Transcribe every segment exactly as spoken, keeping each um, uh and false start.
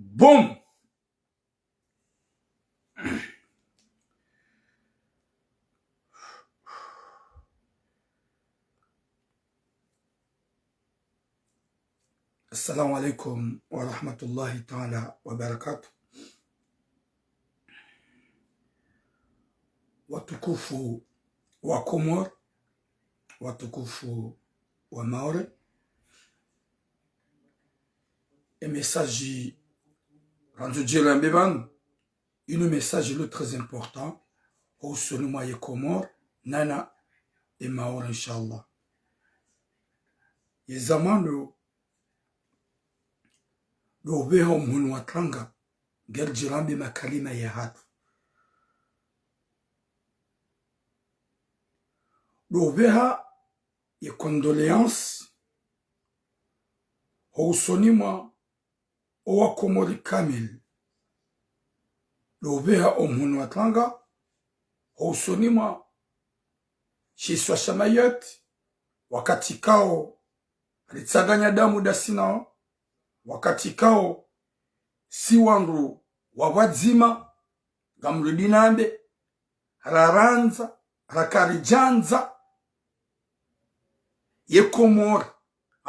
Boum. Assalamu alaikum wa rahmatullahi ta'ala wa barakatuh. Watukufu wa Komori, watukufu wa Maore. E message randzo djeli yambe pvanu, inu message lo très important, ho usoni mwa ye Komori, nana e Maore, inshallah. Ye zamani ndo, ndo upveha omhono wa tanga, ngeri djirambe makalima yahatru. Ndo upveha ye condoléances ho usoni mwa owa Komori kamili. Ndo upveha omhono wa tanga ho usoni mwa shisiwa sha Mayotte, wakati kao ritsanganya damu ndasi nao, wakati kao si wandru wa pvwadzima, ngamrudi nambe, rarandza, rakaridjandza ye Komori,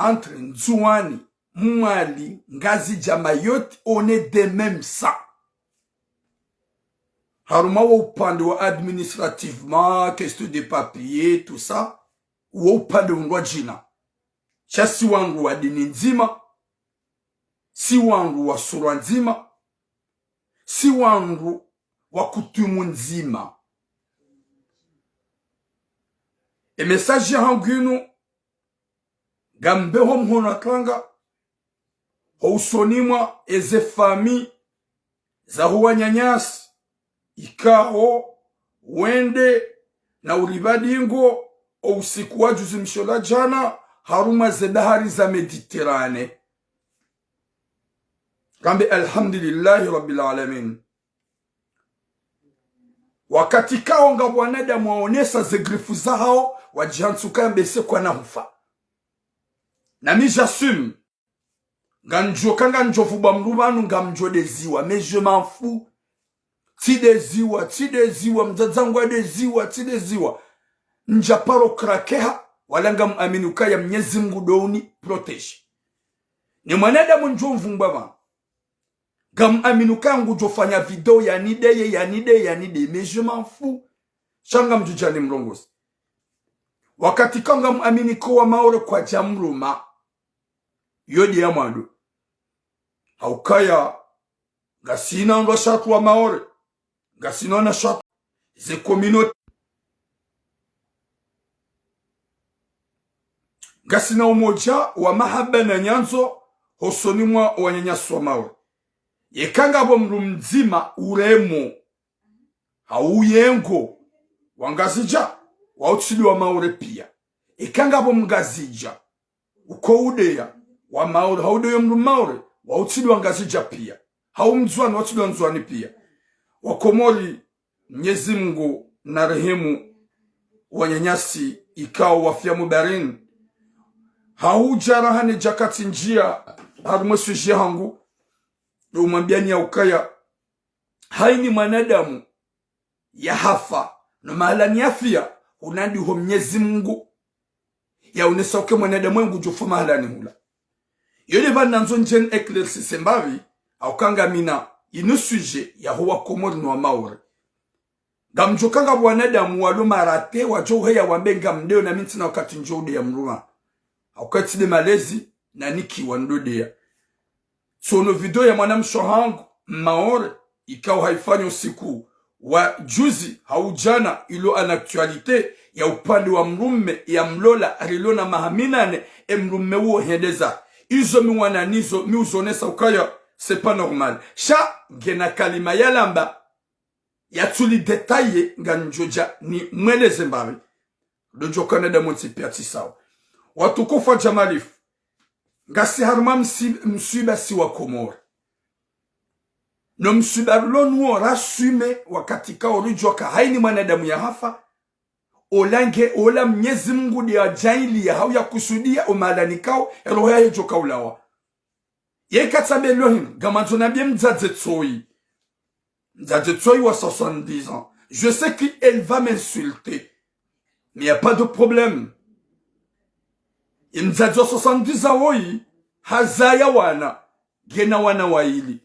entre Ndzuwani, Mwali, Ngazidja, Mayotte, on est de même sang. Harumwa wo upande wa administrativement, question de papier, tout ça, wo upande undrwa djina. Sha si wandru wa dini ndzima, si wandru wa sura ndzima, si wandru wa kutumu ndzima. E message yahangu inu, ngambe ho mhono wa tanga ho usoni mwa eze famille za ho wananyasi, ikao wende na uripva dingo o usiku wa juzi msho la djana, harumwa ze bahari za Méditerranée. Ngambe alhamdulillahi rabbil alamin. Wakati kao ngapvo wanadamu waonesa ze grifu zahao, wadjihantsi ukaya mbese kwana hufa. Nami j'assume. Ngandjo ka ngandjo vubwa mdru pvanu ngamdjo deziwa, mais je m'en fous. Tsi deziwa, tsi deziwa, mdzadze wangu adeziwa, tsi deziwa. Ndja paro krakeha, wala ngamuamini ukaya Mnyezi Mungu ndo uni protégé. Ne mwanadamu ndjo mvungwa pvanu, ngamuamini ukaya ngudjo fanya video yanideye, yanideye, yanideye, mais je m'en fous. Sha ngamdjo dja nimrongoze. Wakati kao ngamuamini ko wa Maore kwadja mruma, yo ndeya mwando. Haukaya ngasina ndo shatru wa Maore, ngasina na shatru ze communauté. Ngasina umoja wa mahaba na nyandzo hosoni mwa wananyasi wa Maore. Yeka ngapvo mdru mdzima uremo, hau yengo wa Ngazidja, wa utsidwa Maore pia. Eka ngapvo Mngazidja uko udeya wa Maore, hau udeya mdru Maore, wa utsidwa Ngazidja pia. Hau Mndzuani, wa utsidwa Ndzuani pia. Wakomori, Mnyezi Mungu na rehemu wananyasi ikao wafia mubarini. Hau djaraha ne djakati ndjia harumwa sujet hangu, ndo umwambiani ya ukaya haini mwanadamu yahafa, no mahalani yafia, hunandi ho Mnyezi Mungu yaonesa uke mwanadamu ngudjo fa mahalani hula. Yo nde pvanu nandzo ndjeni éclaircisse mbapvi, hauka ngamina inu sujet ya ho Wakomori no wa Maore. Ngamdjo ka ngapvo wanadamu walo marate, wadjo uheya wambe ngamdeyo, nami ntsina wakati ndjo udeya mdru pvanu. Hauka tsi nde malezi nanikiwa ndo ndeya. Tsono video ya mwanamshe hangu Maore, ikao haifanya usiku wa juzi hau djana, ilo en actualité, ya upande wa mdrume yamlola, rilo na maha minane, e mdrume uwo hendeza. Izo mi wana nizo, mi uzonesa ukaya, c'est pas normal. Sha, ngena kalima yalamba, yatsuli détailler, ngamdjo dja nimweleze mbapvi. Ndo djo kana nda mwentsi pia tsi sawa. Watukufu wa Jamalifu, ngasi harumwa msi-, mswiba si Wakomori. No mswiba rilo nuwo raswime wakati kao ridjuwa ka haini mwanadamu yahafa, ola nge, ola Mnyezi Mungu nde yadjaanliya hau yakusudiya o mahalani kao, e roho yahe djo kaulawa. Ye katsambe lo hindru, ngamandzo nambiye mdzadze Tsoi. Mdzadze Tsoi wa soixante-dix ans. Je sais qu'elle va m'insulter. Mais y a pas de problème. Ye mdzadze wa soixante-dix ans woyi, hazaya wana. Ngena wana wayili.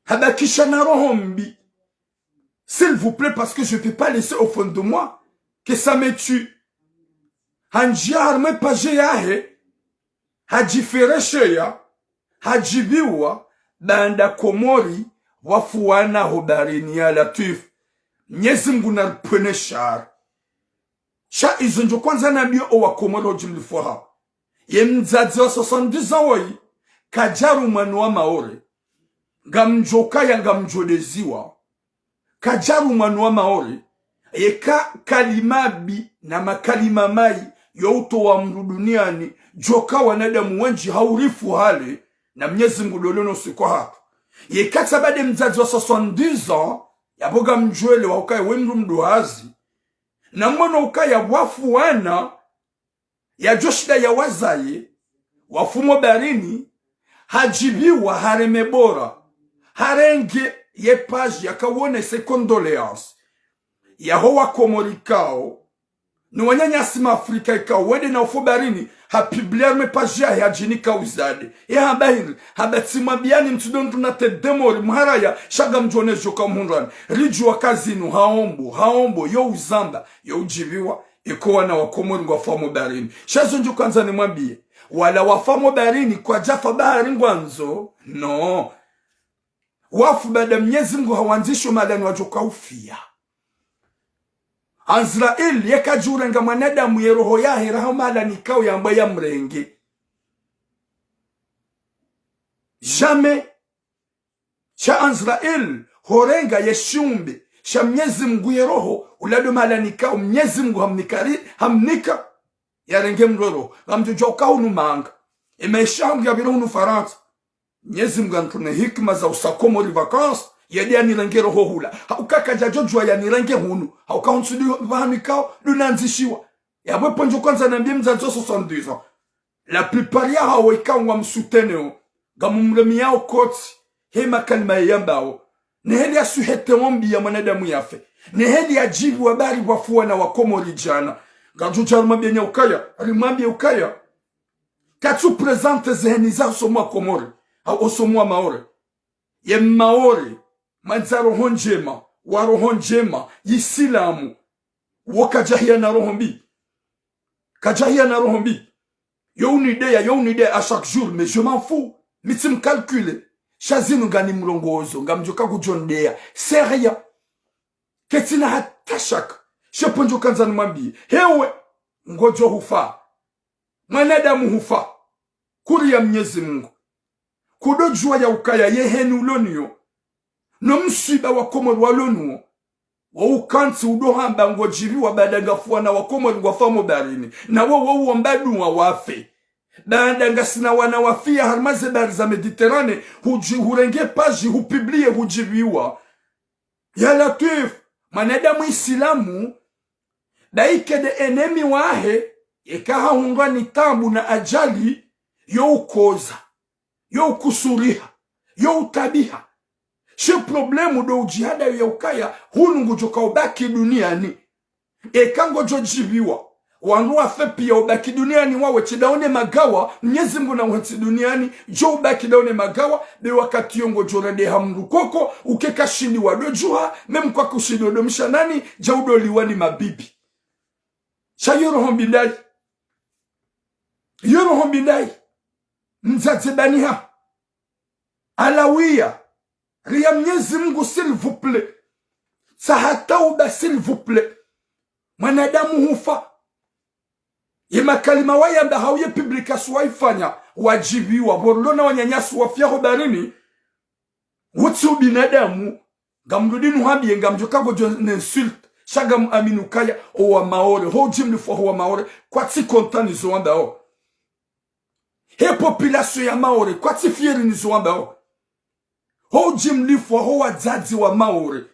Habakisha na roho mbi. S'il vous plaît, parce que je peux pas laisser au fond de moi que ça me tue. Handjiya harumwa ye page yahe, hadjiferesheya, hadjibiwa, baanda Komori, wafu wana ho baharini ya Latwif. Mnyezi Mngu naripvwene shari. Sha izo ndjo kwandza nambiye owa Komori ho djimlifwaha. Ye mdzadze wa soixante-dix ans woyi, kadjarumwa no wa Maore. Ngamdjo kaya ngamdjo deziwa. Kadjarumwa no wa Maore. Yeka kalima mbi na makalima mayi yo utowa mndru duniani, djoka wanadamu wendji haurifu hale, na Mnyezi Mngu ndo liono usiku hatru. Yeka tsamba nde mdzadze wa soixante-dix ans, yapvo ngamdjo elewa ukaya we mndru mdru hazi. Na mwana ukaya wafu wana, yadjo shinda yawazaye, wafu mo baharini, hadjibiwa hareme bora, harenge ye page yakawonese condoléances yaho wa Komori ikao, no wananyasi ma Afrika ikao wende na ufa ho baharini, hapublie harumwa ye page yahe hadjinika uzade. Ye hamba hindri, hamba tsimwambiyani mtsudo ndru na tête de mort, mharaya, sha ngamdjo ona djo ka mhundrani. Ridjuwa ka zinu, haombo, haombo, yo uzamba, yo udjibiwa, eka wana wa Komori ngwafa mo baharini. Sha zo ndjo kwandza nimwambiye. Wala wafa mo baharini, kwadjafa bahari ngwandzo. No. Wafu baanda Mnyezi Mngu hawandzisho mahalani wadjoka ufiya. Azrail, ye kadjurenga mwanadamu ye roho yahe raha mahalani ikao yambwa yamrenge. Jamais. Sha Azrail, horenga ye shiumbe sha Mnyezi Mngu ye roho, ula ndo mahalani ikao Mnyezi Mngu hamnika ri-, hamnika, yarenge mndru roho. Ngamdjo djuwa uka hunu manga. Ye maesha hangu yapvira hunu Farantsa. Mnyezi Mngu hantrune hikima za usa Komori vacances, yende yanirenge roho hula. Hauka kadjadjo djuwa yanirenge hunu. Hauka huntsu ndo pvahanu ikao, ndo nandzishiwa. Yapvo pvo ndjo kwandza nambiye mdzadze wa soixante-dix ans. La plupart yahawo ikao ngwamsouteneo, ngamumremiyao kotsi, he makalima yeyambao. Ne heli yasuhete ombi ya mwanadamu yafe. Ne heli yadjibiwa bahari wafu wana wa Komori djana. Ngamdjo dja rimwambiye nya ukaya, rimwambiye ukaya. Katsu présenter zeheni za osomo wa Komori, hau osomo wa Maore. Ye Maore, mwandza roho ndjema, wa roho ndjema, yisilamu. Wo kadjahiya na roho mbi. Kadjahiya na roho mbi. Yo unideya, yo unideya à chaque jour, mais je m'en fous. Mi tsimcalcule. Sha zinu ngani mrongozo, ngamdjo ka kudjo nideya. C'est rien. Ketsina hata shaka. Sha pvo ndjo kwandza nimwambiye. Hewe, ngodjo hufa. Mwanadamu hufa. Kuri ya Mnyezi Mngu. Kudo djuwa ya ukaya yeheni ulo niyo. No mswiba wa Komori walo nuwo. Wo ukantsi udo hamba ngodjibiwa baanda ngafu wana wa Komori ngwafa mo baharini. Na wo wo uomba duwa wafe. Baanda ngasina wana wafiya harumwa ze bahari za Méditerranée, hudji-, hurenge page, hupublie, hudjibiwa. Ya Latwif, mwanadamu isilamu, nda ike nde ennemi wahe, yeka hahundrwa ni taabu na ajali, yo ukoza, yo ukusuriha, yo utabiha. She problème ndo udjihada ya ukaya, hunu ngudjo ka ubaki duniani. Eka ngodjo djibiwa, wandru wafe piya ubaki duniani wawe tsi ndawo ne magawa, Mnyezi Mngu na uhentsi duniani, djo ubaki ndawo ne magawa, be wakati yo ngodjo rendeha mndru koko, uke kashindi wado djuha, même kwa kushindi wado mshanani, dja udo liwa ni mabibi. Sha yo roho mbi ndayi. Yo roho mbi ndayi. Mdzadze baniha. Alawiya, ri ya Mnyezi Mngu, s'il vous plaît. Tsaha tauba, s'il vous plaît. Mwanadamu hufa. Ye makalima wayamba hau ye publication wayifanya, wadjibiwa, pvo rilo na wananyasi wafiya ho baharini, wutsi ubinadamu, ngamrudi nuhambiye, ngamdjo ka ngodjo n'insulte, sha ngamuamini ukaya, owa Maore, ho djimlifwa ho wa Maore, kwatsi content ni zo wambao. He population ya Maore, kwatsi fière ni zo wambao. Ho djimlifwa ho wadzadze wa Maore.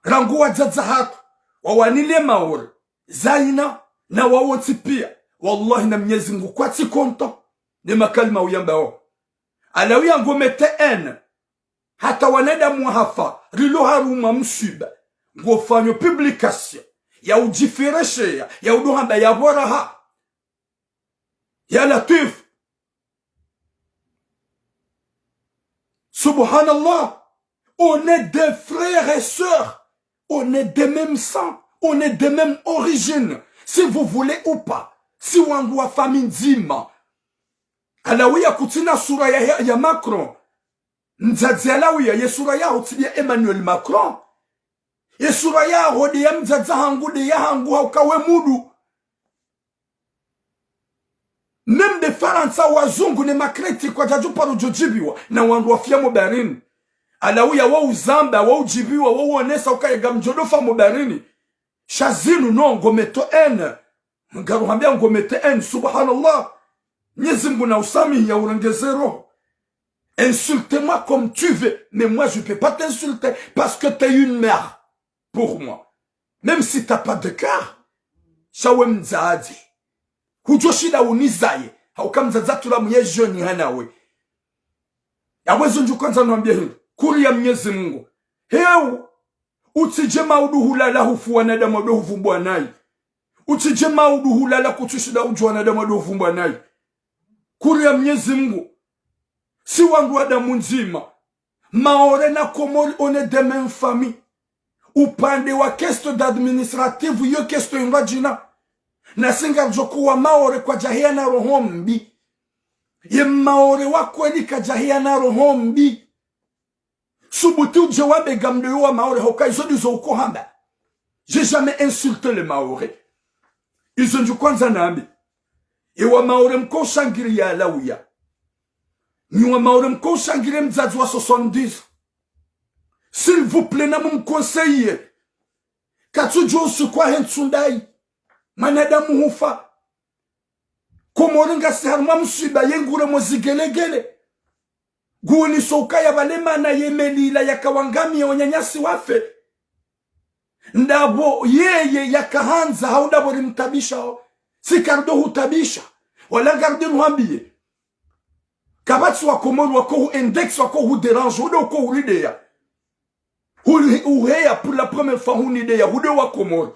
Rangu wadzadze hatru, wawanile Maore, Zaina, na wawontsi piya. Wallahi na Mnyezi Mngu kwatsi content ne makalima uyambao. Alawiya ngo mettre haine. Hata wanadamu wahafa, rilo harumwa mswiba, ngofanyo publication ya udjifiresheya, ya udohamba ya pvo raha. Ya Latwif. Subhanallah. On est des frères et sœurs. On est de même sang. On est de même origine. Si vous voulez ou pas. Si wangu wa famiyi ndzima. Alawiya kutsina sura ya, ya, ya Macron. Mdzadze Alawiya, ye sura yaho tsi ya Emmanuel Macron. Ye sura yaho nde ya mdzadze hangu, nde ya hangu, hauka we mudu. Même nde Farantsa, wazungu ne macritique kwadjadjo paro djo djibiwa, na wandru wafiya mo bahrini. Alawiya wo uzamba, wo udjibiwa, wo uonesa ukaya ngamdjo dofa mo bahrini. Sha zinu no, ngo mettre haine. Ngaruhambia ngo mettre haine, subhanallah. Mnyezi Mungu na usamihi ya urengeze roho. Insulte-moi comme tu veux, mais moi je peux pas t'insulter parce que t'es une mère pour moi. Même si t'as pas de cœur, sha we mdzadze. Hudjoshinda unizaye, hauka mdzadze atula mye jeune hanawe. Yabwe zo ndjukwandza nwambie hindru, kuri ya Mnyezi Mungu. Heu, utsidje maudu hulala hufu wanadamu wado huvumbwa nayi. Utsidje maudu hulala kutsushinda udjua wanadamu wado huvumbwa nayi. Kuri ya Mnyezi Mungu. Si wandru wa damu ndzima. Maore na Komori, on est de même famille. Upande wa question d'administrative, yo question indwadjina. Na si ngaridjo kuwa Maore kwadjahiya na roho mbi. Ye Maore wa kweli kadjahiya na roho mbi. Subuti udje wambe ngamdo yo wa Maore, hauka izo ndizo uko hamba. J'ai jamais insulté les Maoris. Izo ndjukwandza nambe. E wa Maore mko ushangiri ya Alawiya. Nyi wa Maore mko ushangiri mdzadze wa soixante-dix ans. S'il vous plaît, na mumkonseye. Katsudjo usiku wahe ntsu ndayi. Mwanadamu hufa. Komori ngasi harumwa mswiba ye ngure mo zigelegele. Nguoneso ukaya pvale mana ye meli ila yakawangamia wananyasi wafe. Ndapvo yeye yakahandza hau ndapvo rimtabishao. Si karido hutabisha. Wala ngaridi ruhambiye. Kapvatsi wa Komori wako hu index wako hu dérange. Hude uko hurideya. Huli uheya pour la première fois hunideya. Hude wa Komori.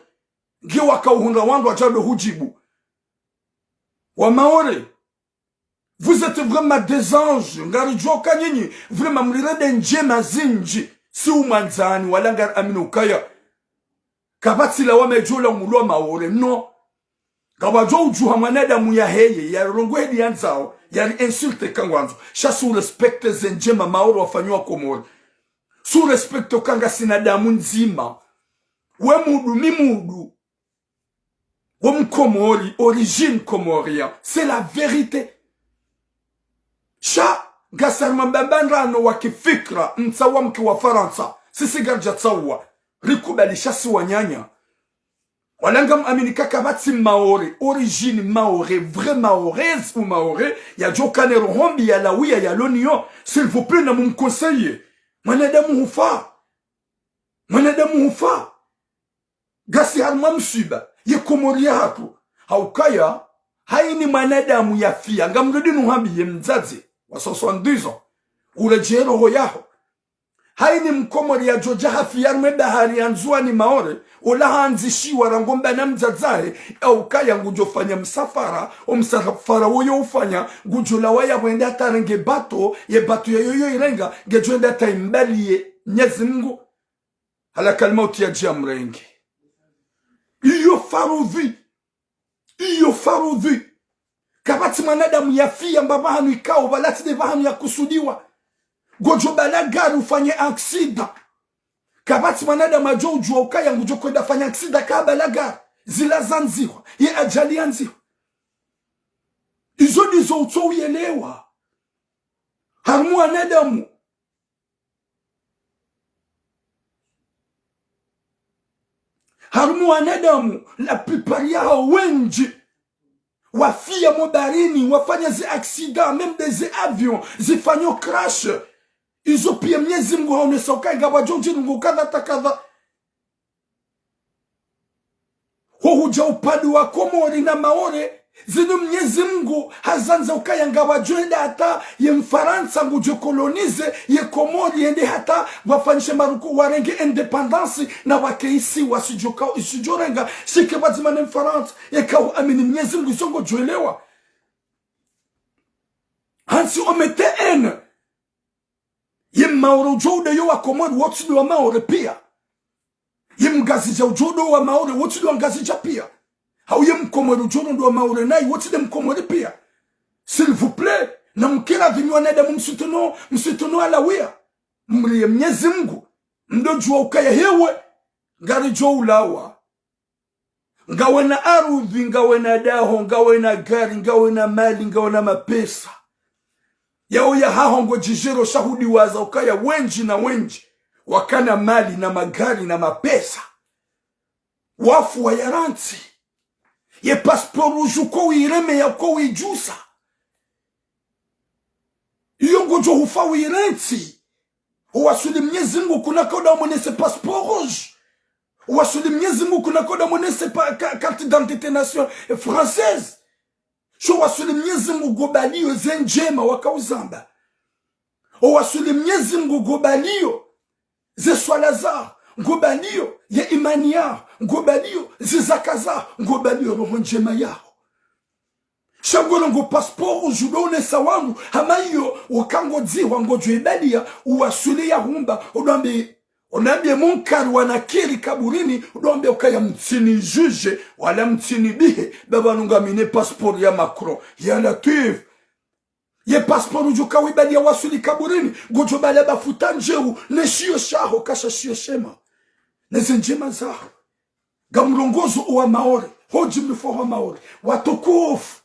Nge waka uhundra wandru wadjado hudjibu. Wa Maore. Vous êtes vraiment des anges. Ngaridjuwa uka nyinyi vraiment mrirende ndjema zindji. Si umwandzani, wala ngari amini ukaya. Kapvatsi lawama idjo la umulwa Maore, non. Ngapvadjo udjuha mwanadamu yaheye, yarongowe heli yandzao, yari insulte ka ngwandzo. Sha si urespecte ze ndjema Maore wafanyiwa Komori. Si urespecte uka ngasina damu ndzima. We mudu, mi mudu. Wo Mkomori, origine comorien. C'est la vérité. Sha, ngasi harumwa mbambandrano wa kifikra, mtsawa mke wa Farantsa. Sisi ngaridja tsawa. Rikubali sha si wananya. Wala ngam amini ka kapvatsi Maore, origine Maore, vrai Maorese ou Maore, yadjo kana roho mbi ya Alawiya yalo nayo. S'il vous plaît, na mumkonseye. Mwanadamu hufa. Mwanadamu hufa. Ngasi harumwa mswiba, ye Komori yahatru. Haukaya, haini mwanadamu yafiya, ngamridi nuhambiye mdzadze, wa soixante-dix ans. Uredjeye roho yaho. Haini Mkomori yadjodja hafiya harumwa bahari ya Ndzuwani Maore, ola handzishiwa rangu mba na mdzadze wahe, haukaya ngudjofanya msafara, o msafara woyo ufanya, ngudjolawa yapvo yende hata yarenge bato, ye bato yayo yo irenga, ngedjo enda hata imbaliye Mnyezi Mungu. Halakal mauti yadje yamrenge. Iyo farudhi. Iyo farudhi. Kapvatsi mwanadamu yafiya mba pvahanu ikao, pvala tsi nde pvahanu yakusudiwa. Ngodjo balagari ufanye aksida. Kapvatsi mwanadamu yadjo udjuwa ukaya ngudjo kwenda fanya aksida ka balagari. Zila zandzihwa. Ye ajali yandzihwa. Izo ndizo utso uyelewa. Harumwa wanadamu. Harumwa wanadamu, la plupart yaho wendji, wafiya mo bahrini, wafanya zi accident, même des avions, zifanyo crash. Izo piya Mnyezi Mungu haonesa ukaya ngapvadjo udjiri ngo kadha ta kadha. Ho hudja upande wa Komori na Maore, Zinu Mnyezi Mngu hazandza ukaya ngapvadjo enda hata ye Mfarantsa ngudjo coloniser ye Komori, yende hata wafanyishe maruku warenge indépendance na wake isiwa sidjoka, isidjorenga shike pvadzima ne Mfarantsa. Yeka huamini Mnyezi Mngu, izo ngodjo elewa. Hansi o M T N. Ye Mmaore udjo udeya wa Komori, wo tsi de wa Maore pia. Ye Mngazidja udjo udeya wa Maore, wo tsi de wa Ngazidja pia. Hau ye Mkomori udjo udeya wa Maore nayi, wo tsi de Mkomori pia. S'il vous plaît, na mkira pvi nyi wanadamu msitono, msitono alawiya. Mriye Mnyezi Mngu, mdo djuwa ukaya hewe, ngaridjo ulawa. Ngawe na arudhi, ngawe na daho, ngawe na gari, ngawe na mali, ngawe na mapesa. Yao ya haho ngodjidjero sha hudiwaza ukaya wendji na wendji wakana mali na magari na mapesa. Wafu wa yarantsi. Ye passeport rouge ko wiremeya, ko widjusa. Iyo ngodjo hufa wirantsi. Owaswili Mnyezi Mngu kuna koda wamonese passeport rouge. Owaswili Mnyezi Mngu kuna koda wamonese pa, ka, carte d'identité nation, eh, française. Sho waswili Mnyezi Mngu ngobaliyo ze ndjema wakauzamba. Owaswili Mnyezi Mngu ngobaliyo ze swala zaho, ngobaliyo ye imani yaho, ngobaliyo ze zaka zaho, ngobaliyo roho ndjema yaho. Sha ngolongo passeport rouge udo onesa wandru, hama iyo, uka ngodzihwa ngodjo ibaliya, uwaswili ya humba, udo ambi, udo ambiye Munkari wa Nakiri kaburini, udo ambiye ukaya mtsini juge, wala mtsini bihe, ba pvanu ngami ne passeport ya Macron. Ya Latwif. Ye passeport rouge uka wibaliya waswili kaburini, ngodjo baliya bafuta ndjeu, ne shiyo shaho, kasha shiyo shema. Ne ze ndjema zaho. Ngamrongozo owa Maore, ho djimlifo wa Maore, watukufu.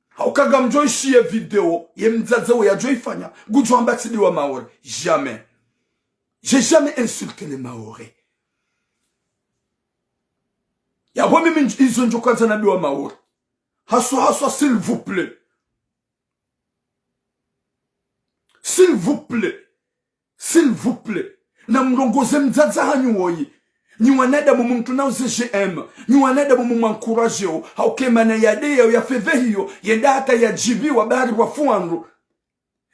Hauka ngamdjo ishiye video, ye mdzadze we yadjo ifanya, ngudjo amba tsi de wa Maore. Jamais. J'ai jamais insulté les Mahorais. Yapvo mimi ndj-, izo ndjo kandza nambe wa Maore. Haswa, haswa, s'il vous plaît. S'il vous plaît. S'il vous plaît. Na mrongoze mdzadze hanyu woyi. Nyi wanadamu mumtsunao ze j'aime. Nyi wanadamu mumwankurajeo. Hauka mana yadeya ya fedhehiyo. Yenda hata yadjibiwa bari pvwa fuwandru.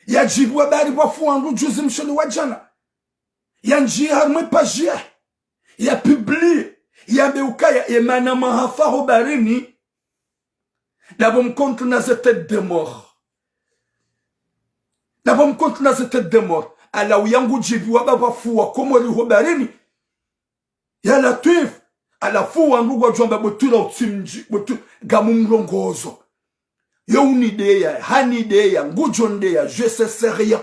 Yadjibiwa bari pvwa fuwandru juzi mshoni wa djana. Yandjiye harumwa ye page yahe. Ya publie, yambe ukaya ye mana mahafa ho barini. D'abord mkontru na ze tête de mort. D'abord mkontru na ze tête de mort. Ala uyangu djibiwa ba pvwa fuwa Komori ho barini. Ya Latwif. Ala fuwandru ngwadjo amba botula utsimdji, botu-, ngamumrongozo. Yo unideya, hanideya, ngudjo ndeya, je sais, c'est rien.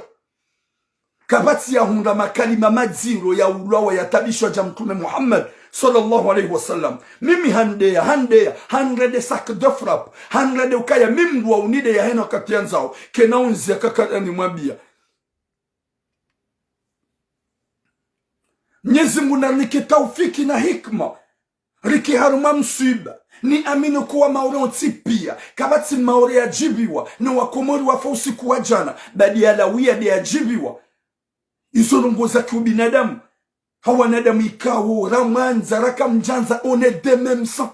Kapvatsi yahundra makalima madziro ya ulwawa ya tabishwa dja Mtrume Muhammad, sallallahu alayhi wa sallam. Mimi handeya, handeya, hanrende sac de frappe, hanrende ukaya mimi ngwa unideya hena wakati yandzao, kena unzi ya kakara ni mwambiya. Mnyezi Mngu narinike taufiki na hikma. Rike harumwa mswiba. Niamini kuwa Maore wontsi piya. Kapvatsi Maore yadjibiwa. No Wakomori wafa usiku wa djana. Badi yalawiya de yadjibiwa. Izo ndrongoo za kiubinadamu. Ha wanadamu ikao, ramwandza, rakamdjandza, on est de même sang.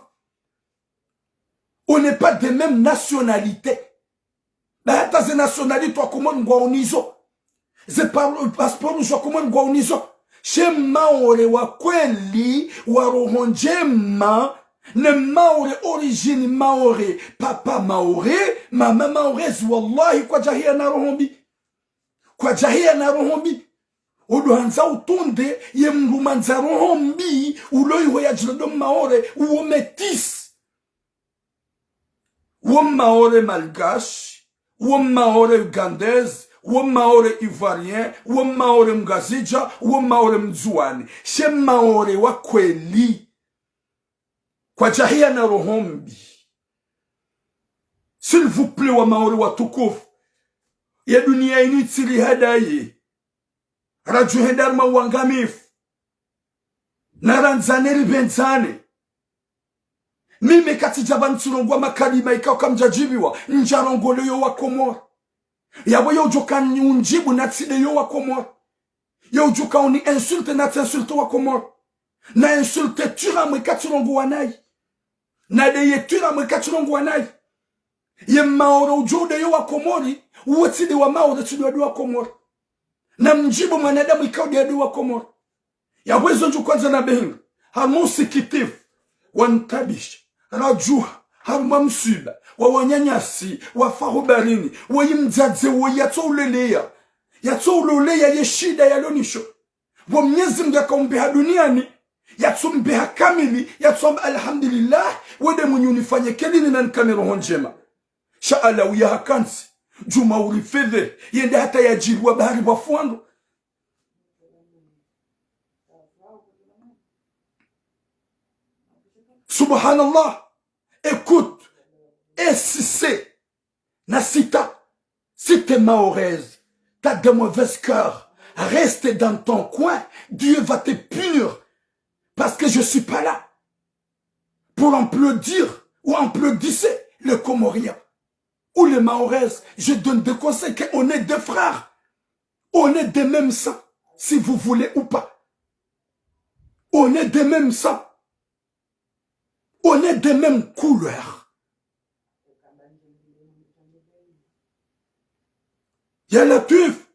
On n'est pas de même nationalité. Ba hata ze nationalité wa Komori ngwao nizo. Ze pa-, passeport rouge wa Komori ngwao nizo. She Maore wa kweli, wa roho ndjema, ne Maore origine Maore, papa Maore, mama Maore, zi wallahi kwadjahiya na roho mbi. Kwadjahiya na roho mbi. Odo handza utunde ye mndru mandza roho mbi, ulo iho yadjilo do Maore, uwo métis. Wo Maore malgache, wo Maore ugandais, wo Maore ivoirien, wo Maore mngazidja, wo Maore mndzuwani. She Maore wa kweli. Kwadjahiya na roho mbi. S'il vous plaît, wa Maore watukufu. Ye duniya inu itsiri hadaye. Radjuhenda harumwa uwangamifu. Narandzane ripvendzane. Mimi katsidja pvanu tsirongowa makalima ikao kamdjadjibiwa, ndjarongoleyo wa Komori. Yapvo yo udjoka undjibu natsi de yo wa Komori. Yo udjoka uni insulte natsi insulte wa Komori. Na insulte twiramwe katsirongowa nayi. Na de ye twiramwe katsirongowa nayi. Ye Maore udjo udeyo wa Komori, uwe tsi de wa Maore, tsi de wa Komori. Na mdjibu mwanadamu ikao de wa Komori. Yapvo ezo ndjo kwandza na behinga, harumwa usikitifu, wa ntabisha, radjuha, harumwa mswiba, wa wananyasi, wa fahubarini, wa yimdzadze, wa yatso uleleya, yatso uloleya ye shida yalo nisho. Pvo Mnyezi Mngu yakaumbeha duniani, yatsumbeha kamili, yatsuamba alhamdulillah, wende mwenye unifanye kelini na nikane roho ndjema. Sha Alawiya hakantsi, djuma urifedhe, yende hata yadjiriwa bahari pvwa fuandru. Subhanallah. Écoute, et si c'est, na si t'as, si t'es mahoraise, t'as de mauvais cœur, reste dans ton coin, Dieu va te punir, parce que je suis pas là pour applaudir ou applaudir les Comoriens ou les Mahoraises. Je donne des conseils qu'on est des frères, on est de même sang, si vous voulez ou pas. On est de même sang. On est de même couleur. Ya Latwif.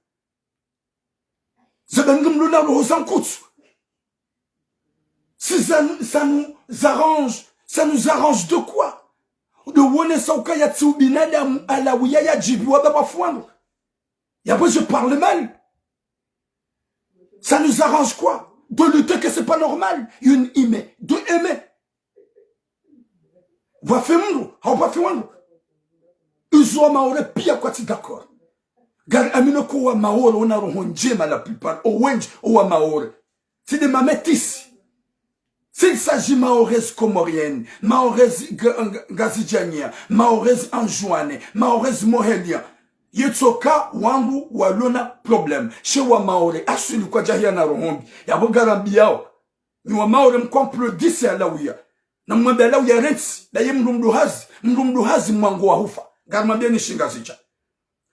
Ze bandu mlo na roho za nkutsu. Si ça, ça nous arrange, ça nous arrange de quoi? De wonesa ukaya tsi ubinadamu Alawiya yadjiriwa pvwa fuandru. Yapvo je parle mal. Ça nous arrange quoi? De lutter que c'est pas normal. Une aimer, de aimer. Pvwafe mndru, hau pvwafe wandru. Izo wa Maore piya kwatsi d'accord. Gari amino ko wa Maore wana roho ndjema la plupart, owendji owa Maore. C'est des mamétis. S'il s'agit Mahoraise comorienne, Mahoraise Nga-, Nga-, Ngazidjanienne, Mahoraise Anjouanais, Mahoraise Mohélienne, yetsoka wangu walona problème. She wa Maore, aswili kwadjahiya na roho mbi. Yapvo ngarambiyawo. Nyi wa Maore mkwamplodise Alawiya. Na mwambe Alawiya rentsi, daye mndru mduhazi, mndru mduhazi mwango wa hufa. Ngarimwambiyeni shingazidja.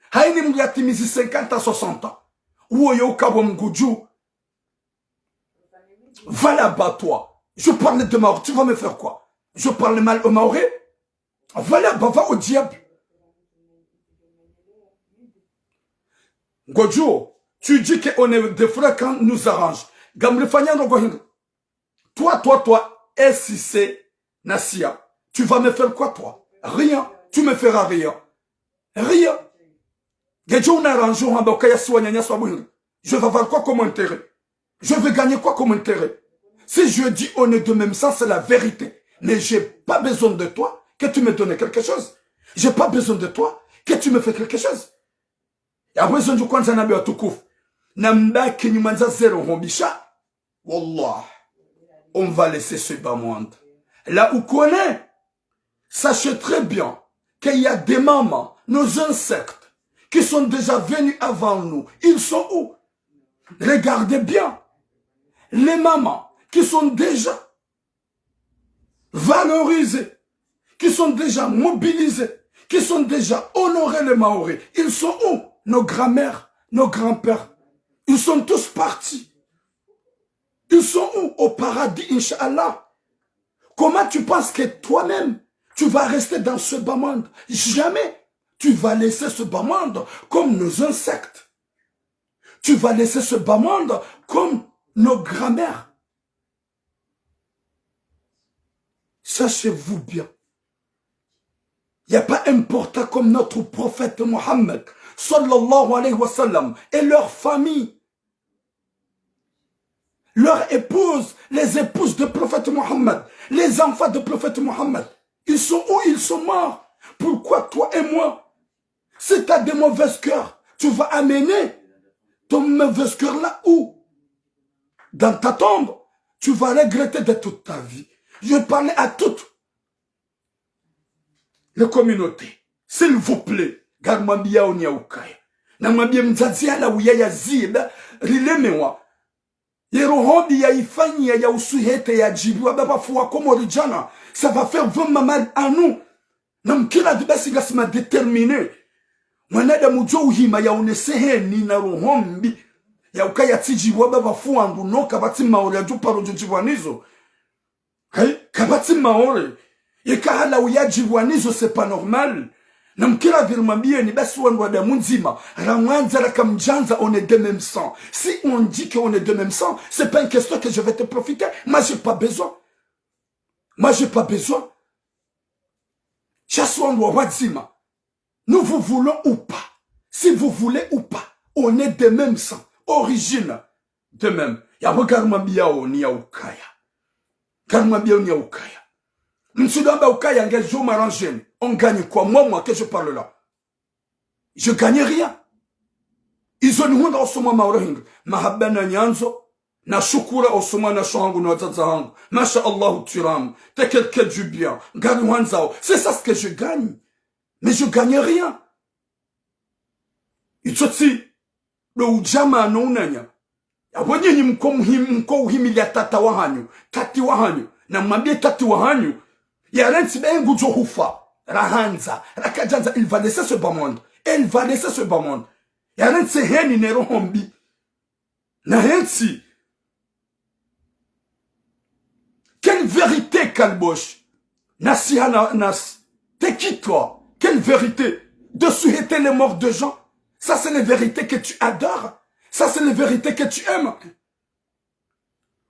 Hayini mndru yatimizi cinquante à soixante ans. Uwo yo ukapvo mgudju. Va là-bas, toi. Je parle de Maore. Tu vas me faire quoi? Je parle mal aux Mahorais? Va là-bas, va au diable. Ngodjo, tu dis que on est des frères quand nous arrange. Ngamrifanya ndrongo hindri. Toi, toi, toi, et si c'est Nasia, tu vas me faire quoi, toi? Rien. Tu me feras rien. Rien. Ngedjo unarrange hamba ukaya si wananyasi wa buhindri. Je vais avoir quoi comme intérêt? Je vais gagner quoi comme intérêt? Si je dis on est de même sang, c'est la vérité. Mais j'ai pas besoin de toi que tu me donnes quelque chose. J'ai pas besoin de toi que tu me fais quelque chose. Yapvo izo ndjo kwandza nambe watukufu. Na mbaki nyuma ndza zero hombisha. Wallah, on va laisser ce bas monde. Là où qu'on est, sachez très bien qu'il y a des mamans, nos ancêtres, qui sont déjà venus avant nous. Ils sont où? Regardez bien. Les mamans qui sont déjà valorisés, qui sont déjà mobilisés, qui sont déjà honorés les Mahorais. Ils sont où? Nos grands-mères, nos grands-pères. Ils sont tous partis. Ils sont où? Au paradis, Inch'Allah. Comment tu penses que toi-même, tu vas rester dans ce bas monde? Jamais. Tu vas laisser ce bas monde comme nos ancêtres. Tu vas laisser ce bas monde comme nos grands-mères. Sachez-vous bien, il n'y a pas important comme notre prophète Mohammed, sallallahu alayhi wa sallam, et leur famille, leurs épouses, les épouses de prophète Mohammed, les enfants de prophète Mohammed. Ils sont où? Ils sont morts. Pourquoi toi et moi? Si t'as de mauvais cœurs, tu vas amener ton mauvais cœur là où? Dans ta tombe. Tu vas regretter de toute ta vie. Je parle à toutes les communautés. S'il vous plaît, ngarimwambiyao nyi ukaya. Na mwambiye mdzadze Alawiya yazida, rilemewa. Ye roho mbi yayifanyiya ya usuhete yadjiriwa pvwa fuwa Komori djana. Ça va faire vraiment mal à nous. Na mkira di basi ngasi ma déterminés. Mwanadamu djo uhima ya uneseheni na roho mbi. Ya ukaya tsidjiriwa pvwa fuwa ndru no kapvatsi Maore yadjo paro djo djiriwa nizo. Hey, kapvatsi Maore. Yeka Alawiya yadjiriwa nizo, c'est pas normal. Na mkira vile mwambieni, basi wandru wa damu ndzima, ramwandza rakamdjandza, on est de même sang. Si on dit que on est de même sang, c'est pas une question que je vais te profiter. Moi, j'ai pas besoin. Moi, j'ai pas besoin. Sha si wandru wa wadzima. Nous vous voulons ou pas, si vous voulez ou pas, on est de même sang, origine de même. Yapvo ngarimwambiyao ni ya ukaya. Ngarimwambiyao ni ya ukaya. Mtsudo amba ukaya ngedjo m'arranger, on gagne quoi? Moi, moi, que je parle là, je gagne rien. Izo nihundra osomwa mauro hindru. Mahaba na nyandzo, na shukura osomwa na sho hangu na wadzadze hangu. Masha Allah, tu rames. T'es quelqu'un du bien. Ngari wandzao. C'est ça ce que je gagne. Mais je gagne rien. Itsotsi ndo udjamaa no unanya. Yapvo nyinyi mko muhim-, mko uhimilia tata wahanyu, tati wahanyu, na mwambie tati wahanyu, yarentsi be ngudjo hufa, rahandza, rakadjandza, il va laisser ce bas monde. Et il va laisser ce bas monde. Yarentsi heni ne roho mbi. Na hentsi. Quelle vérité, Kalbosh? Nasiha na, nas-, t'es qui, toi? Quelle vérité? De souhaiter les morts de gens? Ça, c'est les vérités que tu adores? Ça, c'est les vérités que tu aimes?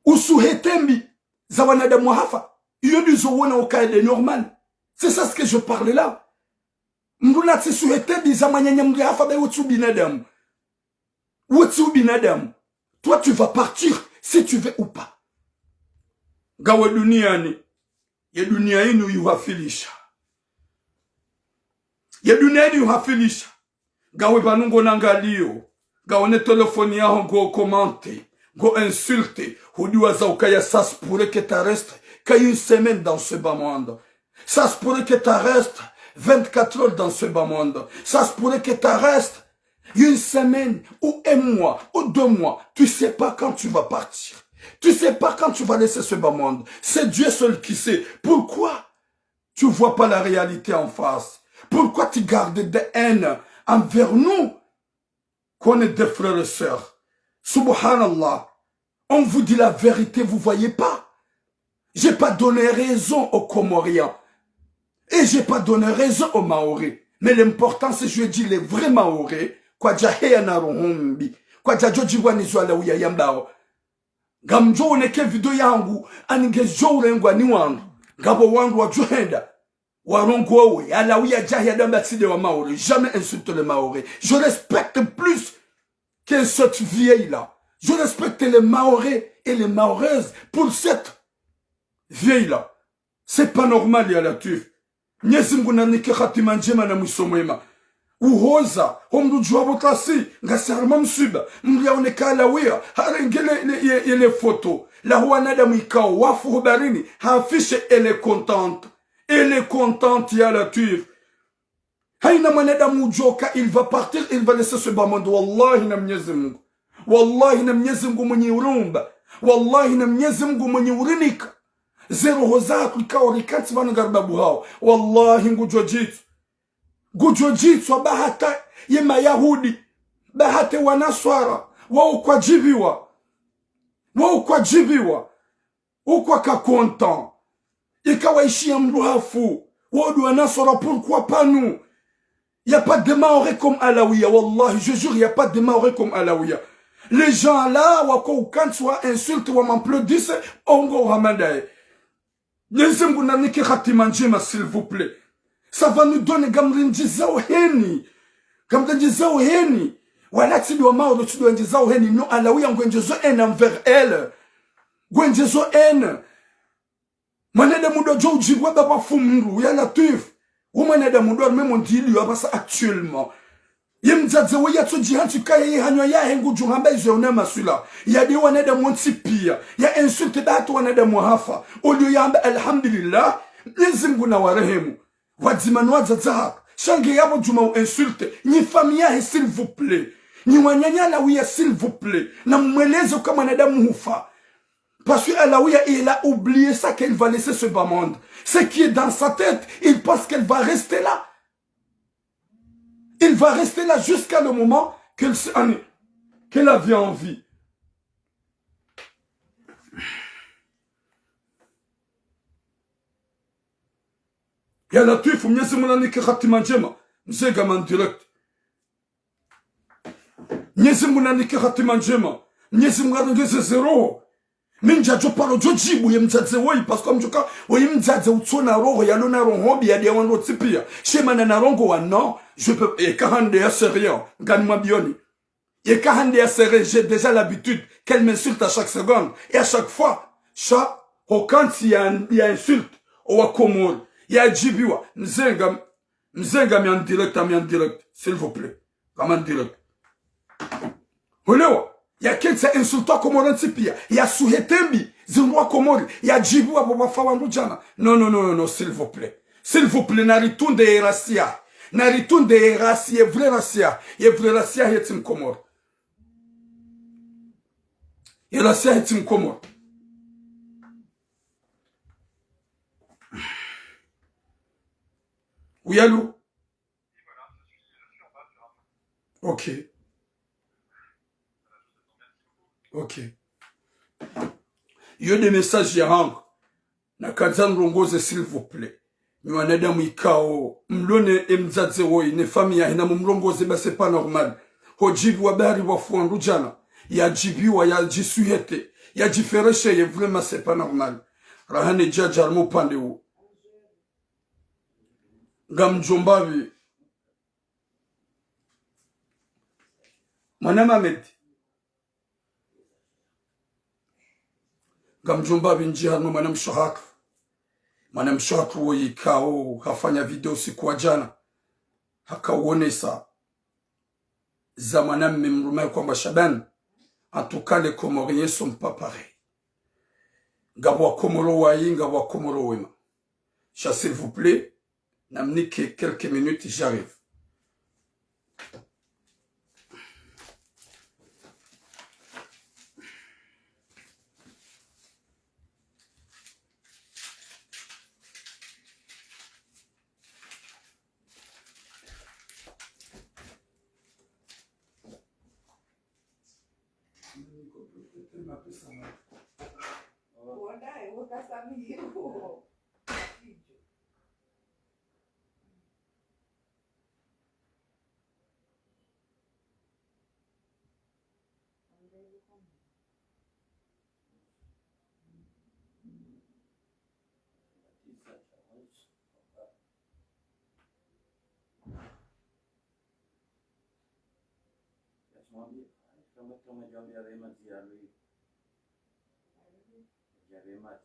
Usuhete mbi za wanadamu wahafa. Iyo ndizo wona ukaya nde normal. C'est ça ce que je parle là. Mndru natsi suhete mbi za mwananya mndru yahafa, be wotsi ubinadamu. Wotsi ubinadamu. Toi, tu vas partir, si tu veux ou pas. Ngawe duniani, ye dunia inu yuhafilisha. Ye dunia inu yuhafilisha. Ngawe pvanu ngo nangaliyo. Ngawe ne telefoni yaho ngo commenter, ngo insulter. Hudiwaza ukaya ça se pourrait que tu restes qu'une semaine dans ce bas monde. Ça se pourrait que tu restes vingt-quatre heures dans ce bas monde. Ça se pourrait que tu restes une semaine ou un mois ou deux mois. Tu sais pas quand tu vas partir. Tu sais pas quand tu vas laisser ce bas monde. C'est Dieu seul qui sait. Pourquoi tu vois pas la réalité en face? Pourquoi tu gardes des haines envers nous, qu'on est des frères et sœurs? Subhanallah. On vous dit la vérité, vous voyez pas. J'ai pas donné raison aux Comoriens. Et j'ai pas donné raison aux Mahorais. Mais l'important, c'est je dis les vrais Mahorais. Kwadjaheya na roho mbi. Kwadjadjo djibwa ni zo Alawiya yambao. Ngamdjo oneke video yangu, ani ngedjo urengwa ni wandru. Ngapvo wandru wadjo henda warongowe, Alawiya djaheya damba tsi nde wa Maore. Jamais insulte les Mahorais. Je respecte plus que cette vieille-là. Je respecte les Mahorais et les Mahoraises pour cette vieille-là. C'est pas normal, ya Latwif. Mnyezi Mngu nanike hatima ndjema na mwiso mwema. Uhoza, ho mndru djuwa pvo tasi, ngasi harumwa mswiba, mndru yaoneka Alawiya, harenge le, le, ye, ye le foto la ho wanadamu ikao wafu ho baharini, ha affiche, elle est contente. Elle est contente, ya Latwif. Haina mwanadamu udjoka, il va partir, il va laisser ce bas monde. Wallahi na Mnyezi Mngu. Wallahi na Mnyezi Mngu mwenye urumba. Wallahi na Mnyezi Mngu mwenye urinika ze roho zahatru ikao rikantsi pvanu ngaribabuhao. Wallahi ngudjo djitso. Ngudjo djitso ba hata ye Mayahudi, ba hata ye Wanaswara, wao kwadjipviwa. Wao kwadjipviwa. Ukwaka content. Ika waishiya mndru hafu. Wao ndo Wanaswara, pourquoi pas nous? Y a pas de Mahorais comme Alawiya. Wallahi, je jure, y a pas de Mahorais comme Alawiya. Les gens là, wako ukantsi wa insulte, wa m'applaudisse, ongo uhamadaye. Mnyezi Mngu nanike hatima ndjema, s'il vous plaît. Ça va nous donner, ngamrindjizao heni. Ngamrindjizao heni. Wala tsi ndo wa Maore, tsi ndo wandjizao heni. Non, Alawiya ngwendjezo haine envers elle. Ngwendjezo haine. Mwanadamu ndo djo udjibwa ba pvafu mndru, ya Latwif. Wo mwanadamu ndo harumwa ye monde iliyo apvasa actuellement. Ye mdzadze we yatsodjihantsi kaya ye hanywa yahe ngudjo hamba izo yaona maswila. Ya nde wanadamu wontsi piya. Ya insulte ba hata wanadamu wahafa. Oliyo yamba alhamdulillah. Mnyezi Mngu nawarehemu. Wadzima no wadzadze hatru. Sha nge yapvo djuma u insulte. Nyi famille yahe, s'il vous plaît. Nyi wananya Alawiya, s'il vous plaît. Na mweleze uka mwanadamu hufa. Parce que Alawiya, il a oublié ça, qu'elle va laisser ce bas monde. Ce qui est dans sa tête, il pense qu'elle va rester là. Il va rester là jusqu'à le moment qu'elle se, qu'elle avait envie. Ya Latwifu, Mnyezi Mngu nanike hatima ndjema. Mze ngami en direct. Mnyezi Mungu nanike hatima ndjema. Mnyezi Mungu arengeze ze roho. Mi ndjadjo paro djo djibu ye mdzadze woyi, parce que mdjuka, woyi mdzadze utsona roho, yalona roho mbi, yadiya wandru wontsi piya. Sha mana narongowa, non, je peux, eka hande ya sérieux, ngani mwambiyoni. Eka hande ya sérieux, j'ai déjà l'habitude qu'elle m'insulte à chaque seconde et à chaque fois. Sha, hukantsi ya, ya insulte, owa Komori, yadjibiwa, mze ngami, mze ngami en direct, ngami en direct, s'il vous plaît. Ngami en direct. Hulewa, yakentsi ya insulte wa Komori ntsi piya, yasuhete mbi, zindru wa Komori, yadjibiwa bo wafa wandru djana. Non, non, non, non, non, s'il vous plaît. S'il vous plaît, naritunde ye race ya. Naritunde ye race, ye vraie race ya. Ye vraie race ya hetsi Mkomori. Ye race ya hetsi Mkomori. Oui, allô ? Ok. Ok. Yo nde message yahangu. Nakandza mrongoze, s'il vous plaît. Nyi wanadamu ikao, mlone ye mdzadze woyi, ne famille yahe namumrongoze, ba c'est pas normal. Hodjibiwa bari wafu wandru djana. Yadjibiwa, yadjisuhete, yadjifereshe, ye vraiment c'est pas normal. Rahane djadja harumwa upande wo. Ngamdjomba pvi. Mwana Mohamed. Ngamdjomba pvi ndji harumwa mwanamshe hatru. Mwanamshe hatru woyi ikao, hafanya video usiku wa djana. Hakawonesa za mwanamme mdrume kwamba Shaban. En tout cas, les Comoriens sont pas pareils. Ngapvo wa Komoro wayi, ngapvo wa Komoro wema. Sha, s'il vous plaît, namnike quelques minutes, j'arrive. Yasimwambia, kama, kama jambo ya rehema ziarui. Ya rehema.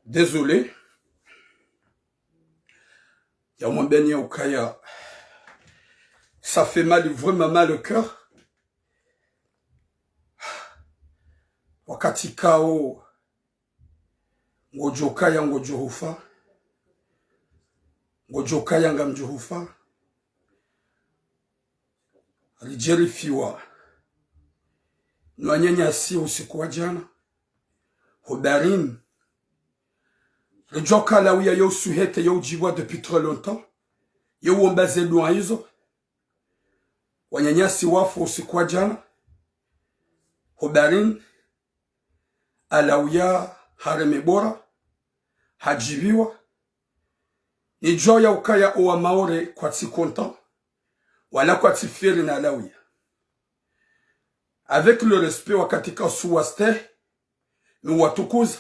Désolé. Ya mwambeni ya ukaya, ça fait mal, vraiment mal au cœur. Wakati kao, ngodjo kaya, ngodjo hufa. Ngodjo kaya, ngamdjo hufa. Ridjerifiwa no wananyasi usiku wa djana. Ho baharini. Ridjuwa ka Alawia yo usuhete, yo udjibiwa depuis très longtemps. Yo uomba ze dua izo. Wananyasi wafu usiku wa djana. Ho baharini. Alawia hareme bora. Hadjibiwa. Nidjuwa ya ukaya owa Maore kwatsi content. Wala kwatsi fier na Alawia. Avec le respect wakati ka usuwaste, mi uwatukuza.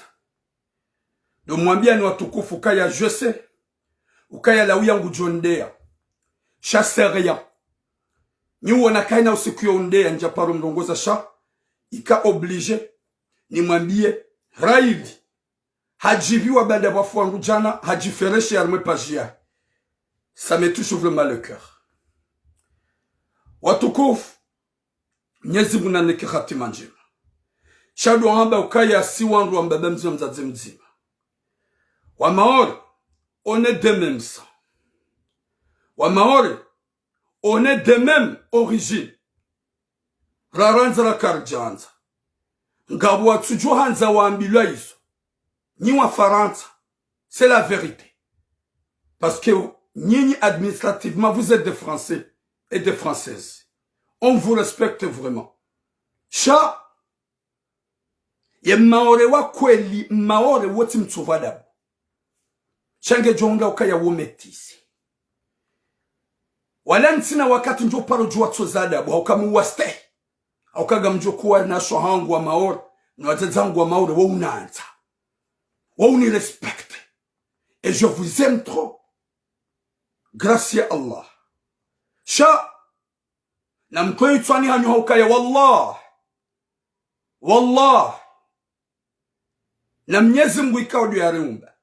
Ndo mwambia ni watukufu ukaya je sais, ukaya Alawia ngudjo ndeya. Sha c'est rien. Ni uona kayina usiku yo undeya ndja paro mrongoza sha, ika obligé, ni mwambie, raili. Hadjibiwa baanda pvwafu wandru djana, hadjifereshe harumwa page yahe. Ça me touche vraiment le cœur. Watukufu, Mnyezi Mungu nanike hatima ndjema. Sha ndo hamba ukaya si wandru wa mbaba mdzima mdzadze mdzima. Wa Maore, on est de même sang. Wa Maore, on est de même origine. Rarandza rakaridjandza. Ngapvo watsudjo handza wambilwa izo. Nyi wa Farantsa, c'est la vérité. Parce que nyinyi, administrativement, vous êtes des Français et des Françaises. On vous respecte vraiment. Sha, ye Maore wa kweli, Maore wo tsi mtsuva adabu. Sha ngedjo hundra ukaya wo métis. Wala ntsina wakati ndjo paro djuwa tsoza adabu, hauka mi wastehi. Hauka ngamdjo kuwa na sho hangu wa Maore, na wadzadze hangu wa Maore, wo unandza. Wo uni respecte. Et je vous aime trop. Grâce ya Allah. Sha, na mkwe itswani hanyu haukaya, wallah. Wallah. Na Mnyezi Mngu ikao ndo yariumba.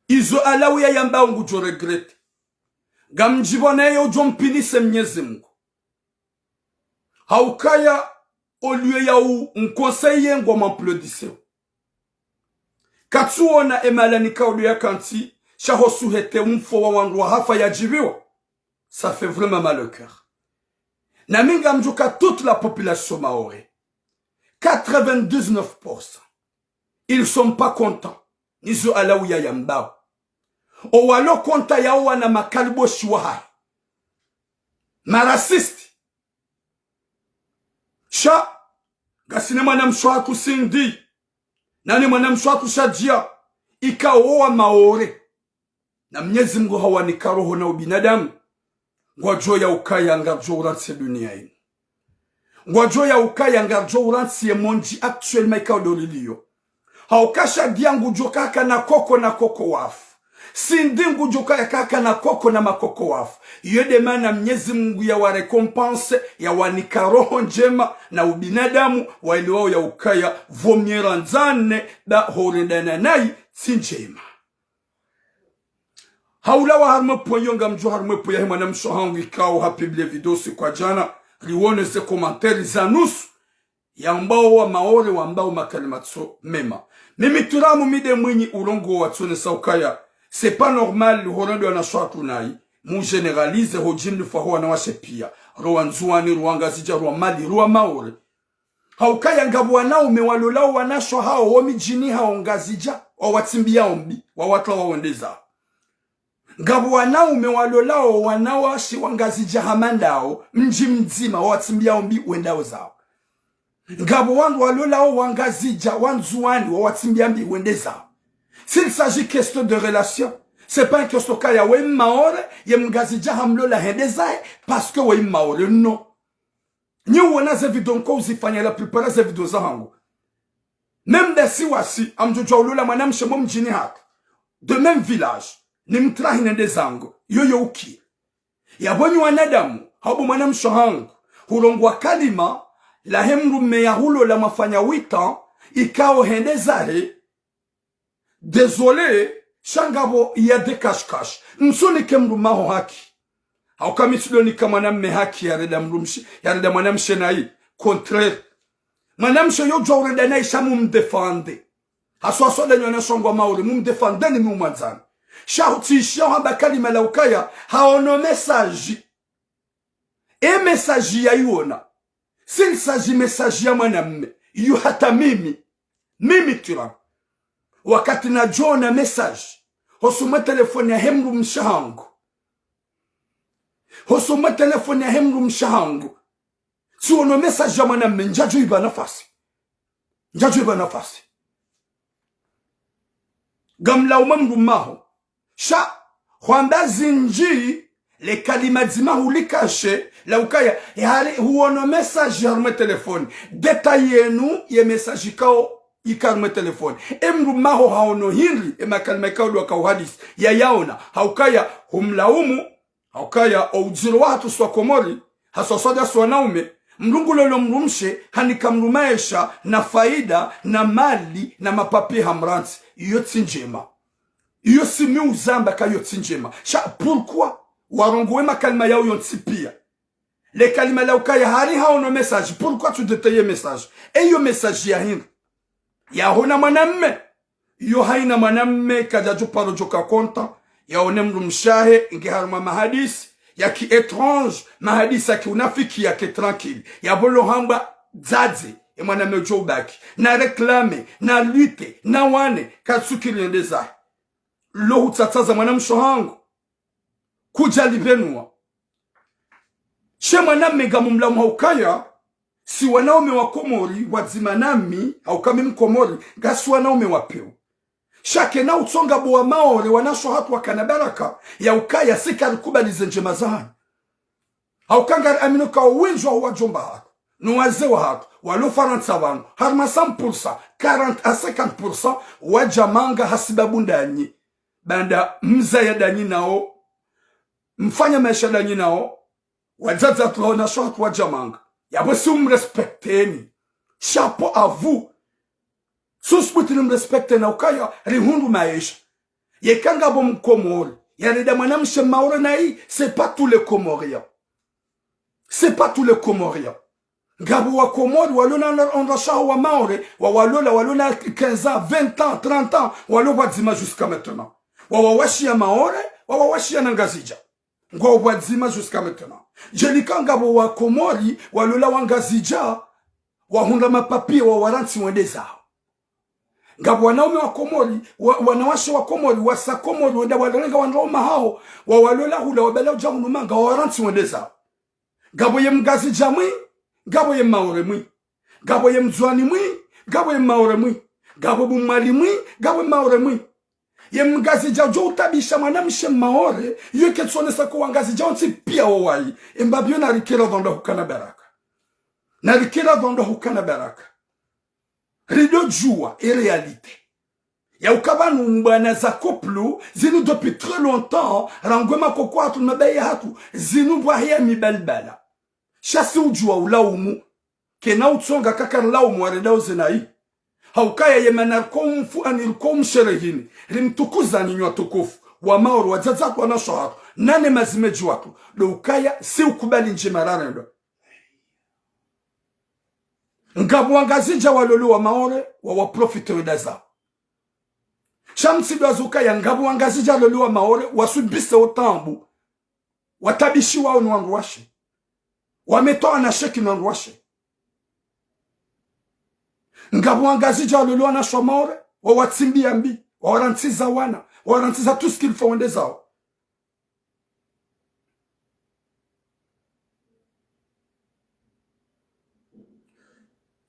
Izo Allah uya yambao ngudjo regretter. Ngamdjipvo naye udjo mpinise Mnyezi Mngu. Haukaya, au lieu ya u nconseiller ngwa m'applaudisseo. Katsuona emala nikao ndo yakantsi, sha ho suhete umfo wa wandru wa hafa yadjipviwa. Ça fait vraiment mal au cœur. Na mi ngamdjuka toute la population maore, quatre-vingt-dix-neuf pour cent, ils sont pas contents. Nizo Allah uya yambao. O walo contents yao wana makaliboshi wahahe. Ma racistes. Sha, ngasi ne mwanamshe wahatru Cindy, na ne mwanamshe wahatru Shadia, ikao wa Maore. Na Mnyezi Mngu hawanika roho na ubinadamu. Ngwadjo ya ukaya ngardjo urantsi ye dunia inu. Ngwadjo ya ukaya ngardjo urantsi ye monde actuellement ikao ndo liliyo. Hauka Shadia ngudjo kaka na koko na koko wafu. Cindy ngudjo kaka na koko na makoko wafu. Iyo nde mana Mnyezi Mngu ya wa récompense, ya wanika roho ndjema na ubinadamu, waelewa ya ukaya pvo myerandzane nda horendana nayi tsi ndjema. Haulawa harumwa point yo ngamdjo harumwa point yahe mwanamshe wahangu ikao ha publie video siku wa djana, riwone ze commentaires za nusu, yambao wa Maore wambao makalima tso mema. Mimi Turamu mi nde mwinyi urongoa watsonesa ukaya, c'est pas normal, horendwa na shwatu nayi, mu généraliser ho djimlifu ho wanawashe pia, ro wa Ndzuwani, ro wa Ngazidja, ro wa Mali, ro wa Maore. Haukaya ngapvo wanaume walolao wanashe wahao ho midjini hao Ngazidja, wawatsimbiao mbi, wawatwao wende zao. Ngapvo wanaume walolao wanawashe wa Ngazidja hama ndao, mdji mdzima, wawatsimbiao mbi wendao zao. Ngapvo wandru walolao wa Ngazidja, wa Ndzuwani, wawatsimbia mbi wende zao. S'il s'agit question de relation, c'est pas une question kaya we Mmaore, ye Mngazidja hamlola hende zahe, parce que we Mmaore, non. Nyi uona ze video nko uzifanya, la plupart ze video zahangu. Même nda si wasi, ngamdjo djuwa ulola mwanamshe mo mdjini hatru, de même village, nimtrahi nende zangu, yoyo ukiri. Yapvo nyi wanadamu, hau bo mwanamshe wahangu, hurongoa kalima lahe mdrume yahulola mwafanya huit ans, ikao hende zahe, désolé, sha ngapvo ya de cache-cache. Ntsunike mdrume waho haki. Hauka mi tsidonika mwanamme haki yarenda mdrumshe, yarenda mwanamshe nayi. Contraire. Mwanamshe yo djuwa urenda nayi sha mumdéfende. Haswa haswa nda nyi wanashe wangu wa Maore, mumdéfende ni mumwandzani. Sha hutsishiya hamba kalima la ukaya, haono message. E message yayiona. S'il s'agit message ya mwanamme, iyo hata mimi, mimi Turamu, wakati nadjoona message hosoni mwe telefoni yahe mdrumshe wahangu, hosoni mwe telefoni yahe mdrumshe wahangu, tsiono message ya mwanamme, ndjadjo ipva nafasi. Ndjadjo ipva nafasi. Ngamlaumu mdrume waho. Sha, hwamba zindji, le kalima dzima hulikashe, la ukaya, yale huono message harumwa telefoni. Détail yenu ye message ikao ika harumwa telefoni. E mdrume waho haono hindri, e makalima ikao ndo wakao hadisi, yayaona, haukaya, humlaumu, haukaya, o udziro wahatru si wa Komori, haswa haswa nda si wanaume, mdru ngulolao mdrumshe, hanika mdru maesha, na faida, na mali, na mapapier hamrantsi. Iyo tsi ndjema. Iyo si mi uzamba ka iyo tsi ndjema. Sha, pourquoi warongowe makalima yao yontsi pia? Le kalima la ukaya hari haono message, pourquoi tu détailles message? E iyo message ya hindri? Yahona mwanamme. Iyo haina mwanamme kadjadjo paro djoka konta, yaone mdrumshe wahe nge harumwa mahadisi ya ki étrange, mahadisi ya ki unafiki ya ki tranquille. Yapvo lo hambwa dzadze, ye mwanamme udjo ubaki. Na réclamer, na lutter, na wane, katsukiri yende zahe. Lo hutsatsaza mwanamshe wahangu. Kudjali pvenua. She mwanamme ngamumlamu haukaya, si wanaume wa Komori, wadzima nami, hauka mi Mkomori, ngasi wanaume wa pewu. Sha kena utsonga bo wa Maore, wanashe wahatru wakana baraka, ya ukaya si karikubali ze ndjema zahanyu. Hauka ngari amini ka owendji wa wadjomba hatru, no wazee wahatru, walo Farantsa pvanu, harumwa cent pour cent, quarante à cinquante pour cent, wadja manga hasibabu ndanyi. Baanda mzaya ndanyi nao, mfanya maesha ndanyi nao, wadzadze hatru wanashe wahatru wadja manga. Yapvo si umrespecteni. Chapeau à vous. Susubuti nimrespecte na ukaya rihundru maesha. Yeka ngapvo Mkomori yarenda mwanamshe Maore nayi, c'est pas tous les Comoriens. C'est pas tous les Comoriens. Ngapvo Wakomori walo na wanashe wahawo wa Maore, wawalola, walo na quinze ans, vingt ans, trente ans, walo pvwadzima jusqu'à maintenant. Wawawashiya Maore, wawawashiya na Ngazidja. Ngwao pvwadzima jusqu'à maintenant. Djelika ngapvo Wakomori walola Wangazidja, wahundra mapapier, wawarantsi wende zawo. Ngapvo wanaume wa Komori, wa, wanawashe wa Komori, wasa Komori, wenda warenga wandru waume wahawo, wawalola hula, wabala udja hunu manga, wawarantsi wende zawo. Ngapvo ye Mngazidja mwi, ngapvo ye Maore mwi. Ngapvo ye Mndzuani mwi, ngapvo ye Maore mwi. Ngapvo Bumwali mwi, ngapvo ye Maore mwi. Ye Mngazidja udjo utabisha mwanamshe Maore, iyo ketsonesa ko Wangazidja wontsi piya wo wayi. Emba biyo narikira pvandru hukana baraka. Narikira pvandru hukana baraka. Ridjo djuwa e réalité. Ya uka pvanu mbwana za couple, zinu depuis très longtemps, rangu e makoko hatru, mabaye hatru, zinu pvwaheya mibalibala. Sha si udjuwa ulaumu. Kena utsonga kaka rilaumu warendao ze nayi. Haukaya ye mana riko umfu ani riko umsherehini. Rimtukuzani nyi watukufu. Wa Maore, wadzadze hatru, wanashe wahatru. Nane mazimedji watru. Ndo ukaya si ukubali ndjema rarendwa. Ngapvo Wangazidja walole wa Maore, wawaprofite wenda zawo. Sha mtsidwaza ukaya ngapvo Wangazidja walole wa Maore, wasubise o taabu. Watabishiwao ni wandru washe. Wametwa wanasheki ni wandru washe. Ngapvo Wangazidja walole wanashe wa Maore, wawatsimbiya mbi, wawarantsiza wana, wawarantsiza tout ce qu'il faut wende zawo.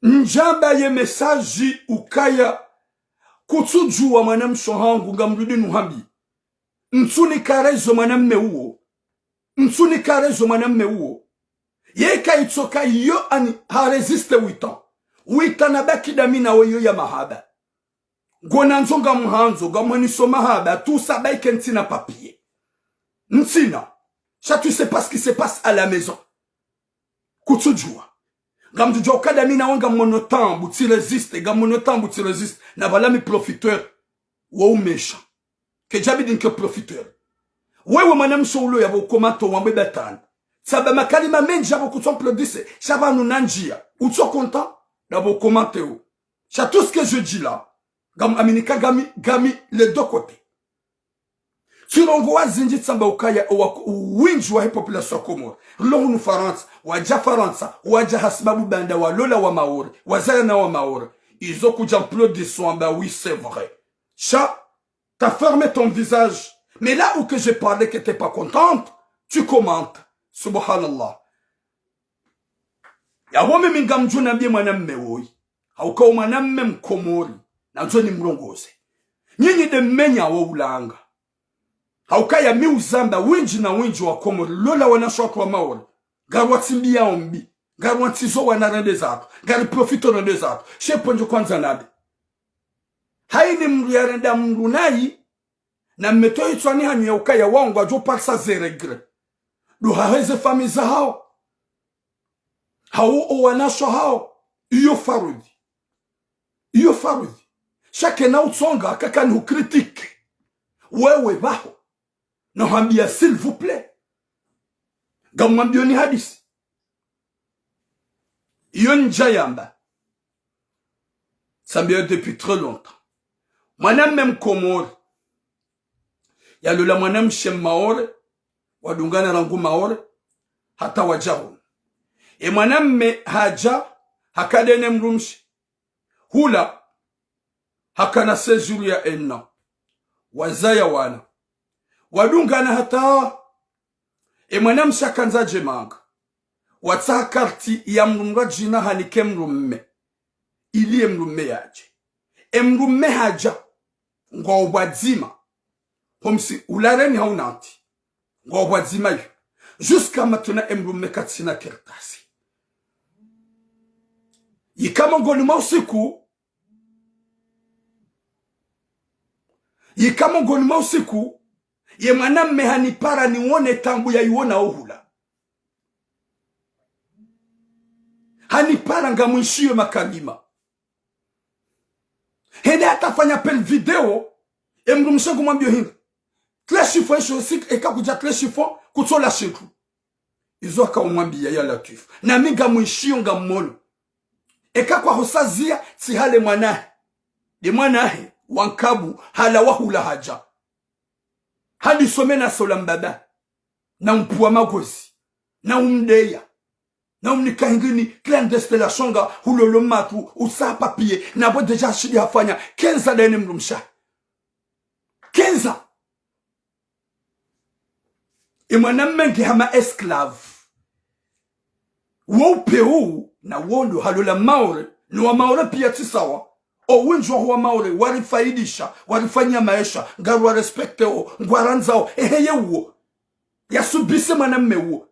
Ndjamba ye message ukaya kutsudjuwa mwanamshe wahangu ngamrudi nuhambi. Ntsunika raison mwanamme uwo. Ntsunika raison mwanamme uwo. Yeka itsoka iyo ani ha résister huit ans. Huit ans nabaki ndami nawe iyo ya mahaba. Ngona ndzo ngamhandzo, ngamweniso mahaba, tout ça, baike ntsina papier. Ntsina. Sha tu sais pas ce qui se passe à la maison. Kutsudjuwa. Ngamdjudjuwa uka ndami nawe ngamwono taabu, tsi résister, ngamwono taabu, tsi résister. Na pvala mi profiteur. Wo umesha. Kedjabidi nke profiteur. Wewe mwanamshe ulo yapvo ukomante wambe batana. Tsamba makalima mendji yapvo kutso applaudisse, sha pvanu nandjiya. Utso content, yapvo ukomante wo. Sha tout ce que je dis là, ngam aminika ngami, ngami les deux côtés. Tsirongowa zindji tsamba ukaya owa, windji wahe population ya Komori. Rilo hunu Farantsa, wadja Farantsa, wadja hasibabu baanda walola wa Maore, wazaya na wa Maore. Izo kudja applaudisse wamba oui, c'est vrai. Sha, t'as fermé ton visage. Mais là où que j'ai parlé que t'es pas contente, tu commentes. Subhanallah. Yapvo mimi ngamdjo nambiye mwanamme woyi. Hauka wo mwanamme Mkomori. Nandzo nimrongoze. Nyinyi nde mmenyawo ulanga. Haukaya mi uzamba windji na windji wa Komori. Lola wanashe watru wa Maore. Ngarwatsimbiyawo mbi. Ngarwantsizo wana rende zatru. Ngariprofito rende zatru. She pvondjo kwandza nabe. Hayini mndru yarenda mndru nayi, na mmetso itswani hanyu ya ukaya wao ngwadjo parisa ze regret. Ndo haheze famiyi zahawo. Hawu owanashe wahawo. Iyo faradhwi. Iyo faradhwi. Sha kena utsonga kaka ni hucritique. Wewe pvaho. Na hwambiya, s'il vous plaît. Ngamwambiyoni hadisi. Iyo ndjayamba. Tsambiya depuis très longtemps. Mwanamme Mkomori yalola mwanamshe Mmaore, wadungana rangu Maore hata wadja hunu. E mwanamme hadja, hakana ne mdrumshe hula, hakana séjour ya un an. Wazaya wana. Wadungana hata e mwanamshe hakandza dje manga. Watsaha karti ya mdru mdru djina hanike mdrumme, ili e mdrumme yadje. E mdrumme hadja, ngwao pvwadzima. Homsi ulareni haunanti. Ngwao pvwadzima yo. Jusqu'à maintenant e mdrumme katsina kartasi. Yika mongoni mwa usiku, yika mongoni mwa usiku, ye mwanamme hanipara niwone taabu yayiwona ohula. Hanipara ngamwishiyo makalima. Hende hata hafanya appel vidéo, e mdrumshe ngumwambiyo hindri. Tsi chiffon isho, si eka kudja tsi chiffon, kutsola shintru. Izo haka umwambiya ya Latwifu. Nami ngamwishiyo ngammono. Eka kwahusaziya, tsi hale mwanahe. Nde mwanahe, wa nkabu, halawa hula hadja. Hadi some na sola mbaba. Na umpvuwa magozi. Na umdeya. Na umnika hindri ni clandestin la shonga, hulolo matru, usa papier, na bo déjà hashidi hafanya, kenza dayene mdrumshe. Kenza. E mwanamme nge hama esclave. Wo upvewu, na wo ndo halola Maore, no wa Maore piya tsi sawa. O wendji waho wa Maore, warifaidisha, warifanya maesha, ngarwa respecte o, ngwarandzao, ehe ye uwo. Yasubise mwanamme uwo.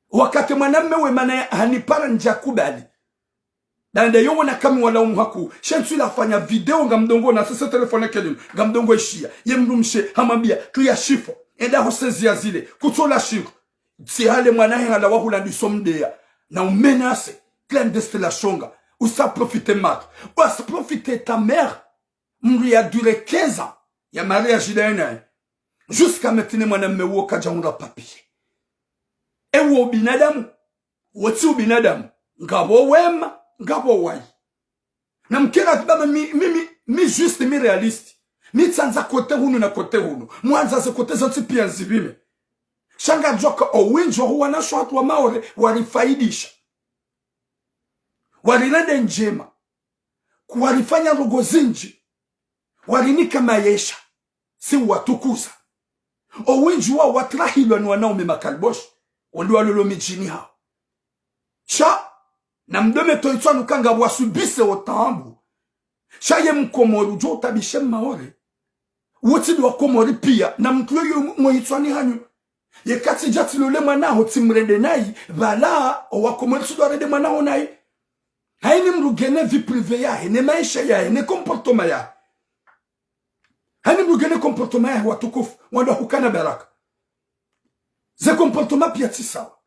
Wakati mwanamme we mana ya hanipara ndja kubali. Danda yo wona kami wala umhaku. Sha ntsu ila hafanya vidéo ngamdongo na sese téléphone kelinu. Ngamdongo ishiya. Ye mdrumshe hamwambiya, tsu ya chiffon. Enda ho sezi ya zile. Kutsola shintru. Tsi hale mwanahe halawa hula ndiso mdeya. Na umenase. Clandestin la shonga. Usa profite matru. Usa profite ta mère. Mdru ya duré quinze ans ya mariage dayina. Jusqu'à maintenant mwanamme uwo kadja hundra papier. E uwo ubinadamu, wo tsi ubinadamu. Ngapvo wema, ngapvo wayi. Na mkera kibama mi, mi, mi, mi juste, mi réaliste. Mi tsandza côté hunu na côté hunu. Mwandza ze côté zontsi piya nzipvime. Sha ngamdjuwa ka o wendji waho wanashe watru wa Maore warifaidisha. Warirende ndjema. Kuwarifanya ndrongo zindji. Warinika maesha. Si uwatukuza. O wendji wao watrahilwa ni wanaume makaliboshi. Wo ndo walolo midjini hawo. Sha, na mdome to itswa nuka ngapvo wasubise o taabu. Sha ye mkomori udjo utabishe Maore. Wo tsi ndo wakomori piya, na mdru yoyo mwe itswani hanyu. Ye katsi dja tsi lole mwanaho tsi mrende nayi, pvala, o wakomori tsi ndo warende mwanaho nayi. Hayini mdru ngena vie privée yahe, ne maesha yahe, ne comportement yahe. Hayini mdru ngena comportement yahe watukufu, wandru hukana baraka. Ze comportement piya tsi sawa.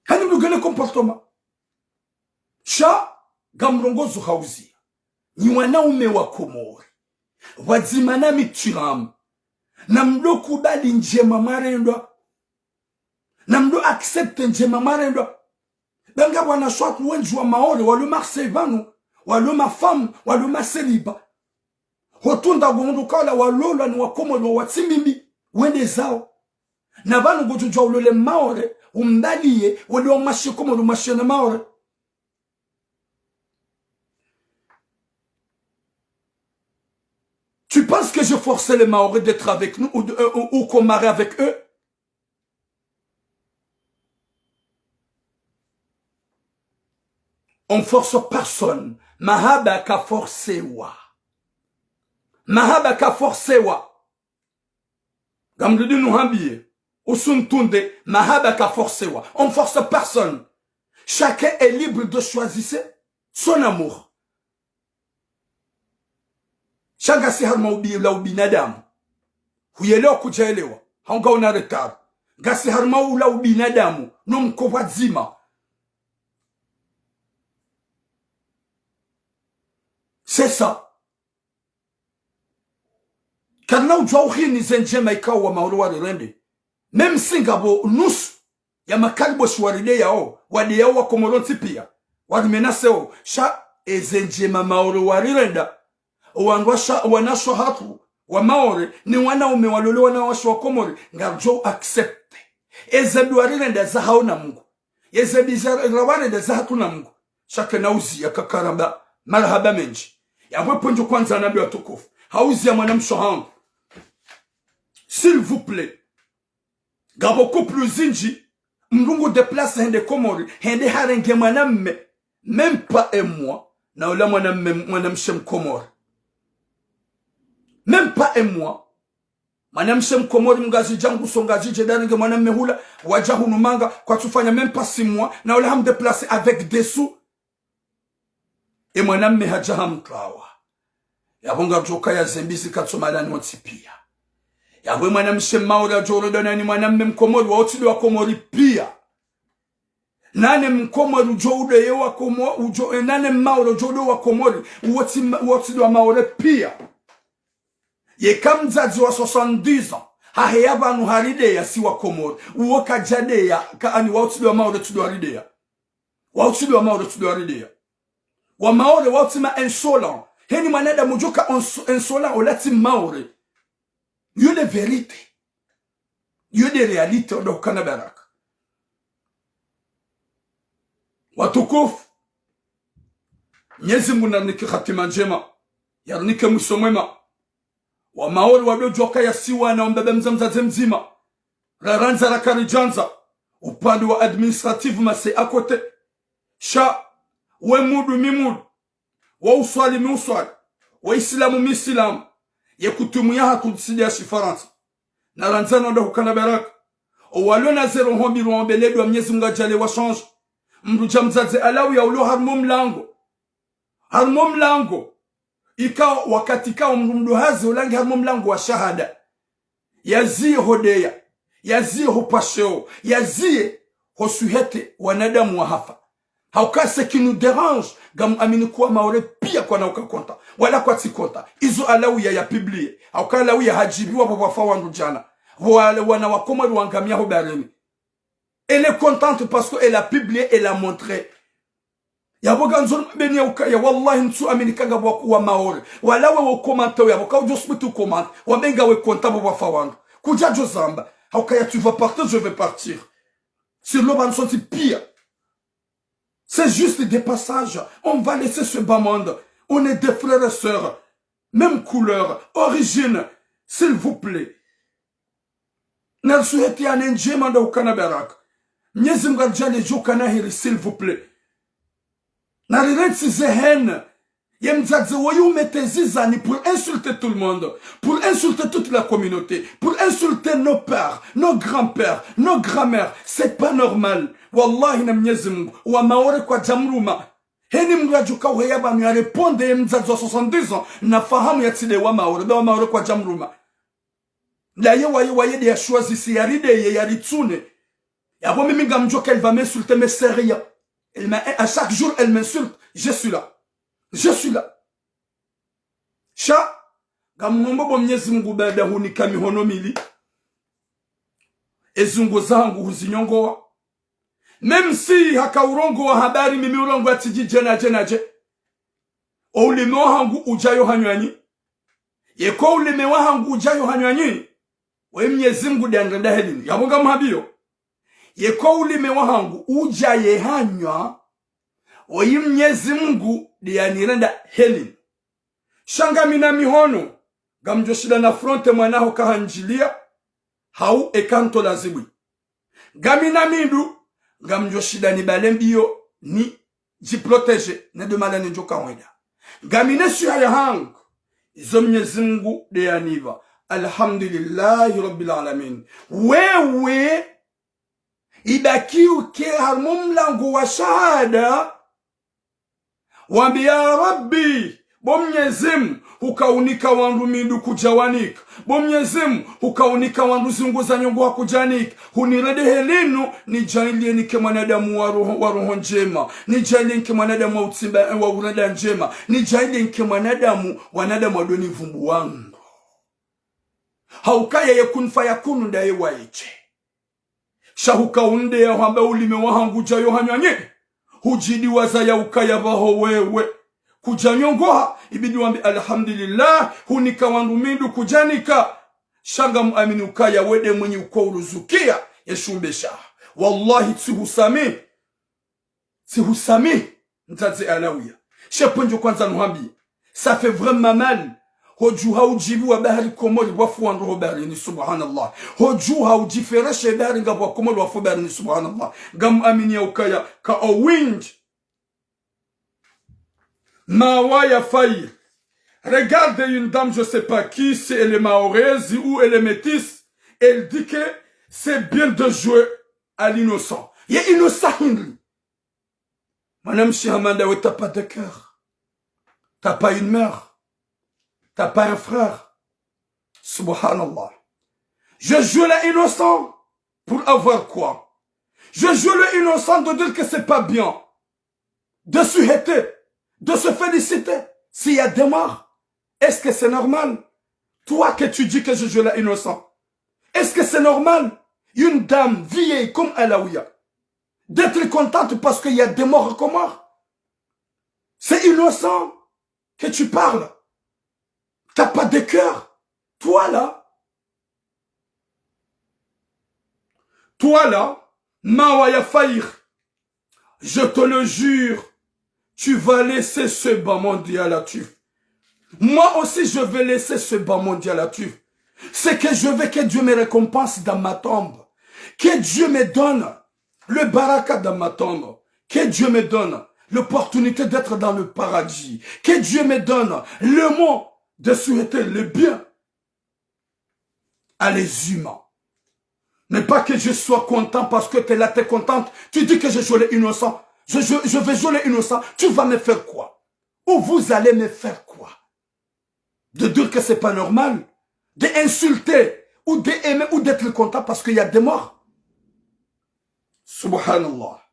Hayini mdru ngena comportement. Sha, ngamrongozo hauziya. Nyi wanaume wa Komori. Pvwadzima na mitiramu. Na mdo kubali ndjema mwarendwa. Na mdo accepte ndjema mwarendwa. Ba ngapvo wanashe watru wendji wa Maore, walo Marseille pvanu, walo ma femme, walo ma célibat. Hotunda gondru kawula walolwa ni wakomori wa watsimbimbi, wende zawo. Na pvanu ngodjo djuwa ulole Maore, umbaliye, wende wa mwashe Komori, umwashe na Maore. Tu penses que je force les Mahorais d'être avec nous ou, de, euh, ou, ou qu'on marie avec eux ? On force personne. Mahaba kaforsewa. Mahaba kaforsewa. Ngamdjo dinu hambiye. Usuntunde, mahaba kaforsewa. On force personne. Chacun est libre de choisir son amour. Sha ngasi harumwa ubi-, ula ubinadamu. Huyelewa kudjaelewa. Haunga una retard. Ngasi harumwa ula ubinadamu. No mko pvwadzima. C'est ça. Karina udjuwa uhini ze ndjema ikao wa Maore warirende. Même si ngapvo nusu ya makaliboshi warideyao, wadeyao wakomori wontsi piya, warimenaseo, sha eze ndjema Maore warirenda, owandru washa-, wanashe hatru wa Maore, ni wanaume walole wanawashe wa Komori, ngaridjo accepter. Eze mbi warirenda zahao na Mungu. Eze mbi za-, rawarenda zahatru na Mungu. Sha kena uziya kakaramba, marahaba mendji. Yapvo pvondjo kwandza nambe watukufu. Hauziya mwanamshe hangu. S'il vous plaît. Ngapvo couple zindji, mdru ngu déplacer hende Komori, hende harenge mwanamme, même pas un mois, na ula mwanamme, mwanamshe Mkomori. Même pas un mois. Mwanamshe Mkomori mngazidja nguso ngazidje ndarenge mwanamme hula, wadja hunu manga, kwatsufanya même pas six mois, na ula ham déplacer avec des sous. E mwanamme hadja hamtrawa. Yapvo ngaridjo kaya ze mbi zikatso mahalani wontsi piya. Yapvo e mwanamshe Mmaore adjo uroda nani mwanamme Mkomori, wao tsi ndo wa Komori piya. Nane Mkomori udjo udo ye wa Komo-, udjo, eh, nane Mmaore udjo udo wa Komori, uwo tsi ma-, uwo tsi ndo wa Maore piya. Yeka mdzadze wa soixante-dix ans, haheya pvanu harideya si wa Komori, uwo kadjadeya, ka ani wao tsi ndo wa Maore tsi ndo warideya. Wao tsi ndo wa Maore tsi ndo warideya. Wa Maore wao tsi ma insolent. Heni mwanadamu udjo ka inso-, insolent ola tsi Mmaore. Iyo nde vérité. Iyo nde réalité, wandru hukana baraka. Watukufu, Mnyezi Mungu narinike hatima ndjema, yarinike mwiso mwema. Wa Maore wadodjuwa kaya si wana wa mbaba mdzima mdzadze mdzima. Rarandza rakaridjandza. Upande wa administrativement c'est à côté. Sha, we mudu mi mudu. Wa uswali mi uswali. Wa Islamu mi Islamu. Ye kutumu yahatru tsi nde ya Shifarantsa. Narandzani wandru hukana baraka. Owalo na ze roho mbi roho mbi le dua Mnyezi Mungu adjaaliye wa change. Mdru dja mdzadze alawuya ulo harumwa mlango. Harumwa mlango. Ikao wakati ikao mdru mdru hazi ulangi harumwa mlango wa shahada. Yaziye hodeya. Yaziye hopasheo. Yaziye hosuhete wanadamu wahafa. Hauka ce qui nous dérange, ngamuamini kuwa Maore piya kwana uka konta. Wala kwatsi konta. Izo alawuya ya publier. Hauka alawuya hadjibiwa pvo pvwafa wandru djana. Pvo wale wana wa Komori wangamia ho baharini. Elle est contente parce que elle a publié, elle a montré. Yapvo ngandzo mbeni ya ukaya, wallahi ntsu amini ka ngapvo wa Maore. Wala we wo commenter yapvo, ka udjo subutu commenter. Wambe ngawe konta pvo pvwafa wandru. Kudjadjo zamba. Hauka ya tu vas partir, je vais partir. Sur le banc, sont piya. C'est juste des passages. On va laisser ce bas monde. On est des frères et sœurs. Même couleur, origine. S'il vous plaît. Narisuheti yane ndjema ndo ukana baraka. Mnyezi Mungu aridjaaliye djo ukana heri, s'il vous plaît. Narirentsi ze haine. Ye mdzadze woyi umettre zizani pour insulter tout le monde, pour insulter toute la communauté, pour insulter nos pères, nos grands-pères, nos grands-mères. C'est pas normal. Wallahi na Mnyezi Mungu, wa Maore kwadjamruma. Heni mdru adjo uka uheya pvanu ya répondre ye mdzadze wa soixante-dix ans, na fahamu ya tsi nde wa Maore, be wa Maore kwadjamruma. Ndaye waye, waye nde ya choisir si yarideye, yaritsune. Yapvo mimi ngamdjo uka, elle va m'insulter, mais c'est rien. Elle m'a, à chaque jour, elle m'insulte. Je suis là. Je suis là. Sha, ngamnombo bo Mnyezi Mungu baada hunika mihono mili. Ezungu zahangu huzinyongowa. Même si haka urongowa habari mimi urongowa tsidji dje na dje na dje. O ulime wahangu udjayo hanywanyi. Yeko ulime wahangu udjayo hanywanyi. Oyi Mnyezi Mungu nde yanirenda helini. Yapvo ngamhambiyo. Yeko ulime wahangu udjaye hanywa. Oyi Mnyezi Mungu nde yanirenda helini. Sha ngamina mihono. Ngamdjo shinda na affronter mwana ho ka handjiliya. Hau eka ntolwa zibwi. Ngamina mindru, ngamdjo shinda nibale mbiyo nidjiprotéger, ne de malheur nidjo uka wenda. Ngamine swiha yahangu, izo Mnyezi Mungu nde yanipva. Alhamdulillahi Rabbil Alamin. Wewe, ibaki uke harumwa mlango wa shahada, wambe, ya Rabbi, bo Mnyezi Mungu, huka unika wandru mindru kudjawanika. Bo Mnyezi Mungu, huka unika wandru zungu za nyongo hakudjanika. Hunirende helinu, nidjaaliye nike mwanadamu wa roho, wa roho ndjema. Nidjaaliye nike mwanadamu wa utsimba, wa urenda ndjema. Nidjaaliye nike mwanadamu, wanadamu wadoni vumbu wangu. Hauka yeye kun fayakunu ndaye waye dje. Sha huka undeya hwamba ulime wahangu udjayo hanywanyi. Hudjidiwaza ya ukaya pvaho wewe. kudjanyongoha, ibidi wambe alhamdulillah, hunika wandru mindru kudjanika. Sha ngamwamini ukaya we nde mwenye uko uruzukiya ye shumbe shaha. Wallahi, tsihusamihi. Tsihusamihi, mdzadze Alawiya. Shepvo ndjo kwandza nuhambiye. Ça fait vraiment mal. Hodjuha udjiviwa bahari Komori wafu wandru ho baharini, subhanallah. Hodjuha udjifereshe bahari ngapvo wa Komori wafu baharini, subhanallah. Ngamwamini ya ukaya ka owindji. Mawa ya fayi. Regarde une dame, je sais pas qui, si elle est mahoraise ou elle est métisse. Elle dit que c'est bien de jouer à l'innocent. Ye innocent hindri? Mwanamshe hama ndawe, t'as pas de cœur. T'as pas une mère. T'as pas un frère. Subhanallah. Je joue l'innocent pour avoir quoi? Je joue l'innocent de dire que c'est pas bien. De souhaiter, de se féliciter s'il y a des morts. Est-ce que c'est normal? Toi que tu dis que je joue l'innocent. Est-ce que c'est normal? Une dame vieille comme Alawiya, d'être contente parce qu'il y a des morts comme moi. C'est innocent que tu parles. T'as pas de cœur. Toi là, toi là, Mawa ya Faïr, je te le jure, tu vas laisser ce bas monde ya Latwif. Moi aussi, je vais laisser ce bas monde ya Latwif. C'est que je veux que Dieu me récompense dans ma tombe. Que Dieu me donne le baraka dans ma tombe. Que Dieu me donne l'opportunité d'être dans le paradis. Que Dieu me donne le mot de souhaiter le bien à les humains. Mais pas que je sois content parce que t'es là, t'es contente. Tu dis que je joue l'innocent. Je, je, je vais jouer l'innocent. Tu vas me faire quoi? Ou vous allez me faire quoi? De dire que c'est pas normal d'insulter ou d'aimer ou d'être content parce qu'il y a des morts. Subhanallah.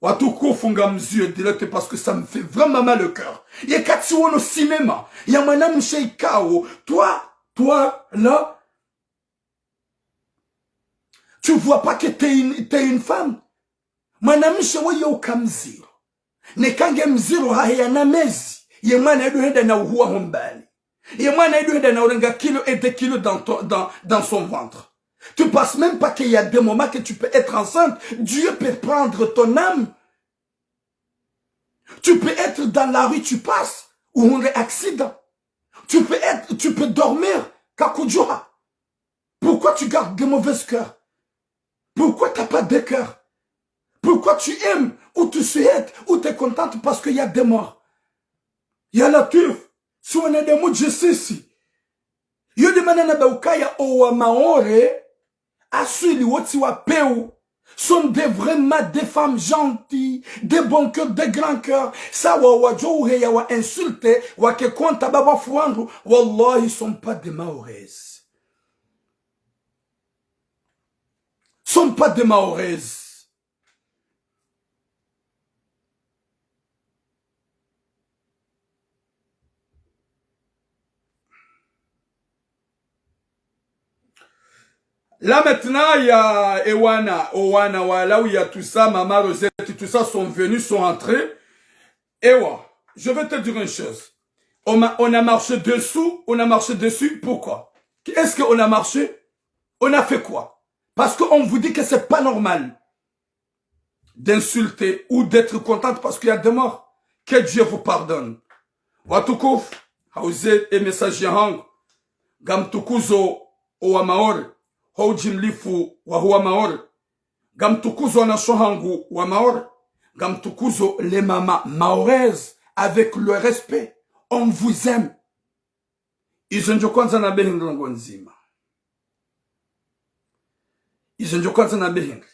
Watukufu, ngamziyo direct parce que ça me fait vraiment mal au cœur. Yeka tsiwono cinéma ya mwanamshe ikao, toi, toi, là, tu vois pas que t'es une, t'es une femme? Mwanamshe wewe uka mdziro. Neka nge mdziro hahe yana mezi, ye mwana edu henda na uhuwa hombali. Ye mwana edu henda na urenga kilo et des kilos dans ton, dans, dans son ventre. Tu penses même pas qu'il y a des moments que tu peux être enceinte. Dieu peut prendre ton âme. Tu peux être dans la rue, tu passes, ou un accident. Tu peux être, tu peux dormir, kakudjuha. Pourquoi tu gardes de mauvais cœur? Pourquoi t'as pas de cœur? Pourquoi tu aimes ou tu souhaites ou t'es contente parce qu'il y a des morts? Ya Latwif, si wana de mudjisisi. Yo de mana na ba ukaya owa Maore, aswili wotsi wa peu, sont des vraiment des femmes gentilles, des bons cœurs, des grands cœurs. Sa wa wadjo uheya wa insulter, wake konta baba fuwandu, wallahi, sont pas des Maoraises. Sont pas des Maoraises. Là maintenant, il y a ewana, owana wa Alawiya, tout ça, Maman Rosette, tout ça sont venus, sont entrés. Ewa, je vais te dire une chose. On a, on a marché dessous, on a marché dessus, pourquoi? Est-ce qu'on a marché? On a fait quoi? Parce qu'on vous dit que c'est pas normal d'insulter ou d'être contente parce qu'il y a des morts. Que Dieu vous pardonne. Watukufu, hauze e message ya hangu. Ngamtukuzo owa Maore, ho udjimlifu wa huwa Maore. Ngamtukuzo wanasho hangu wa Maore. Ngamtukuzo les mamans maoraises avec le respect. On vous aime. Izo ndjo kwandza na behindri ndrongo ndzima. Izo ndjo kwandza na behindri.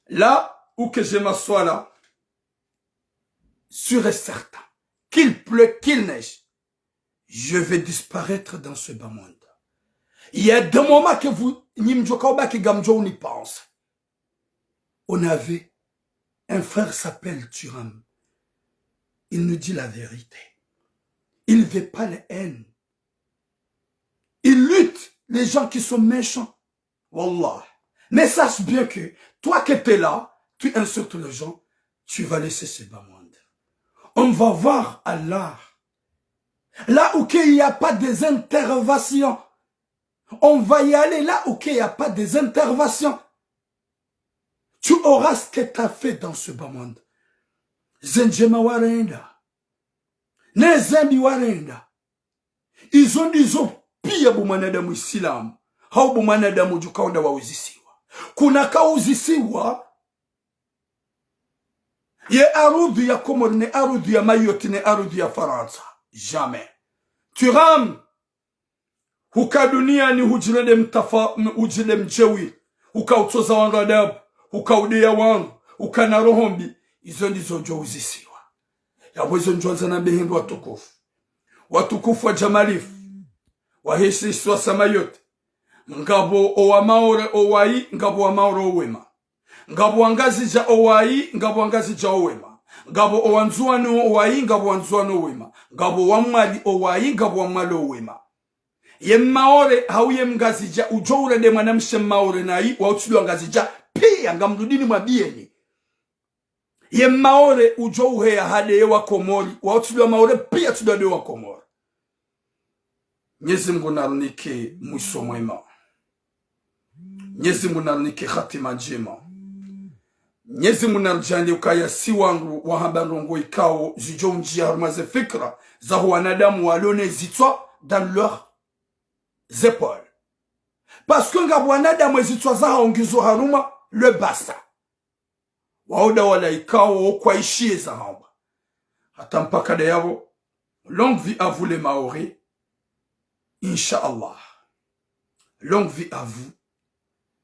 Là où que j'ai ma soie là, sûr et certain, qu'il pleut, qu'il neige, je vais disparaître dans ce bas monde. Il y a des moments que vous, nyi mdjoka ubaki ngamdjo unipenser. On avait un frère s'appelle Thuram. Il nous dit la vérité. Il veut pas les haines. Il lutte les gens qui sont méchants. Wallah. Mais sache bien que toi qui étais là, tu insultes les gens. Tu vas laisser ce bas monde. On va voir Allah. Là où qu'il n'y a pas des interventions. On va y aller là où qu'il n'y a pas des interventions. Tu auras ce que t'as fait dans ce bas monde. Ze ndjema warenda. Ne zembi warenda. Izo ndizo pia bo mwanadamu Isilamu. Hau bo mwanadamu djuka wonda wauzisiwa. Kuna kauzisiwa ye arudhu ya Komori, ne arudhu ya Mayotte, ne arudhu ya Farantsa. Jamais. Tu rames. Huka duniani hudjile nde mtafa, m-, hudjile mdjewi. Huka utsoza wandru adabu. Huka udeya wandru. Huka na roho mbi. Izo ndizo djo uzisiwa. Yapvo izo ndjo andza nambe hindru watukufu. Watukufu wa Jamalifu. Wahe isiwa sha Mayotte. Ngapvo owa Maore owayi, ngapvo wa Maore owema. Ngapvo wa Ngazidja owayi, ngapvo wa Ngazidja owema. Ngapvo owa Ndzuwani owayi, ngapvo wa Ndzuwani owema. Ngapvo wa Mwali owayi, ngapvo wa Mwali owema. Ye Maore, hau ye Mngazidja, udjo urende mwanamshe Maore nayi, wa utsi ndo wa Ngazidja, pia ngamrudini mwambiyeni. Ye Maore, udjo uheya hade ye wa Komori, wa utsi ndo wa Maore, pia tsi ndo wade wa Komori. Mnyezi Mungu narunike mwiso mwema. Mnyezi Mungu narunike hatima ndjema. Mnyezi Mungu naridjaanlie ukaya si wandru wahamba ndrongo ikao zidjo undjia harumwa ze fikira zaho wanadamu walo ne zitswa dans leurs épaules. Parce que ngapvo wanadamu ezitswa zahao ngizo harumwa le bassin. Wao nda wala ikao kwaishiye zahao. Hata mpaka ndeyapvo, longue vie à vous les Mahorais. Inch'Allah. Longue vie à vous,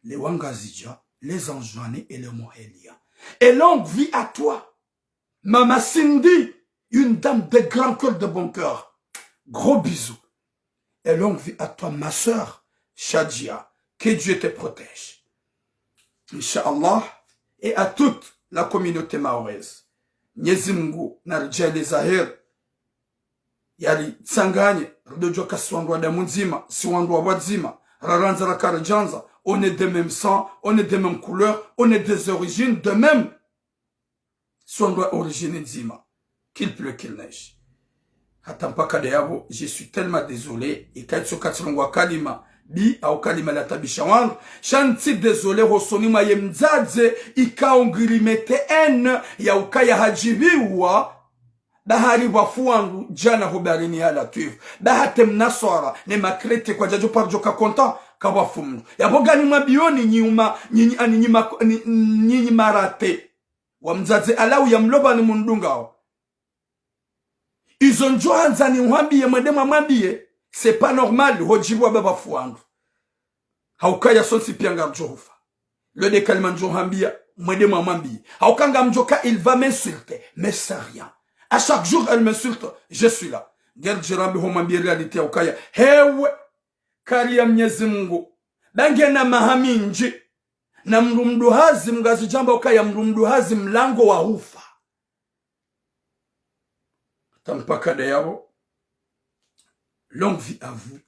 les Wangazidja, les Anjouanais et les Mohéliens. Et longue vie à toi, Mama Cindy, une dame de grand cœur, de bon cœur. Gros bisous. Et longue vie à toi, ma sœur Shadia. Que Dieu te protège. Inch'Allah. Et à toute la communauté mahoraise. Mnyezi Mungu naridjaanlie za heri. Yaritsanganye, ridodjoka si wandru wa damu ndzima, si wandru wa pvwadzima, rarandza rakaridjandza, on est de même sang, on est de même couleur, on est des origines de même. Si wandru wa origine ndzima. Qu'il pleut, qu'il neige. Hata mpaka ndeyapvo, je suis tellement désolé, ika itsoka tsilongowa kalima mbi, au kalima la taabisha wandru. Sha ntsi désolé hosoni mwa ye mdzadze, ikao nguri mettre haine, ya ukaya hadjipviwa, ba hari pvwafu wandru djana ho baharini ya Latwifu. Ba hata mnaswara, ne ma chrétiens kwadjadjo paro djoka content, kapvwafu mndru. Yapvo ngani mwambiyoni nyinyi ma, nyinyi, ani nyinyi ma, ni, nyinyi ma ratés. Wa mdzadze alauya mlopvani mundungao. Izo ndjo handza niwambiye mwende mwamwambiye, c'est pas normal, hodjipviwa ba pvwafu wandru. Haukaya sontsi pia ngaridjo hufa. Lo nde kalima ndjo hambiya, mwende mwamwambiye. Hauka ngamdjoka, il va m'insulter, mais c'est rien. À chaque jour, elle m'insulte, je suis là. Ngaridjo rambe ho mwambiye réalité ya ukaya. Hewe, kari ya Mnyezi Mungu. Ba ngena maha mindji. Na mdru mduhazi, Mngazidja hamba ukaya mdru mduhazi mlango wa hufa. Hata mpaka ndeyapvo. Longue vie à vous.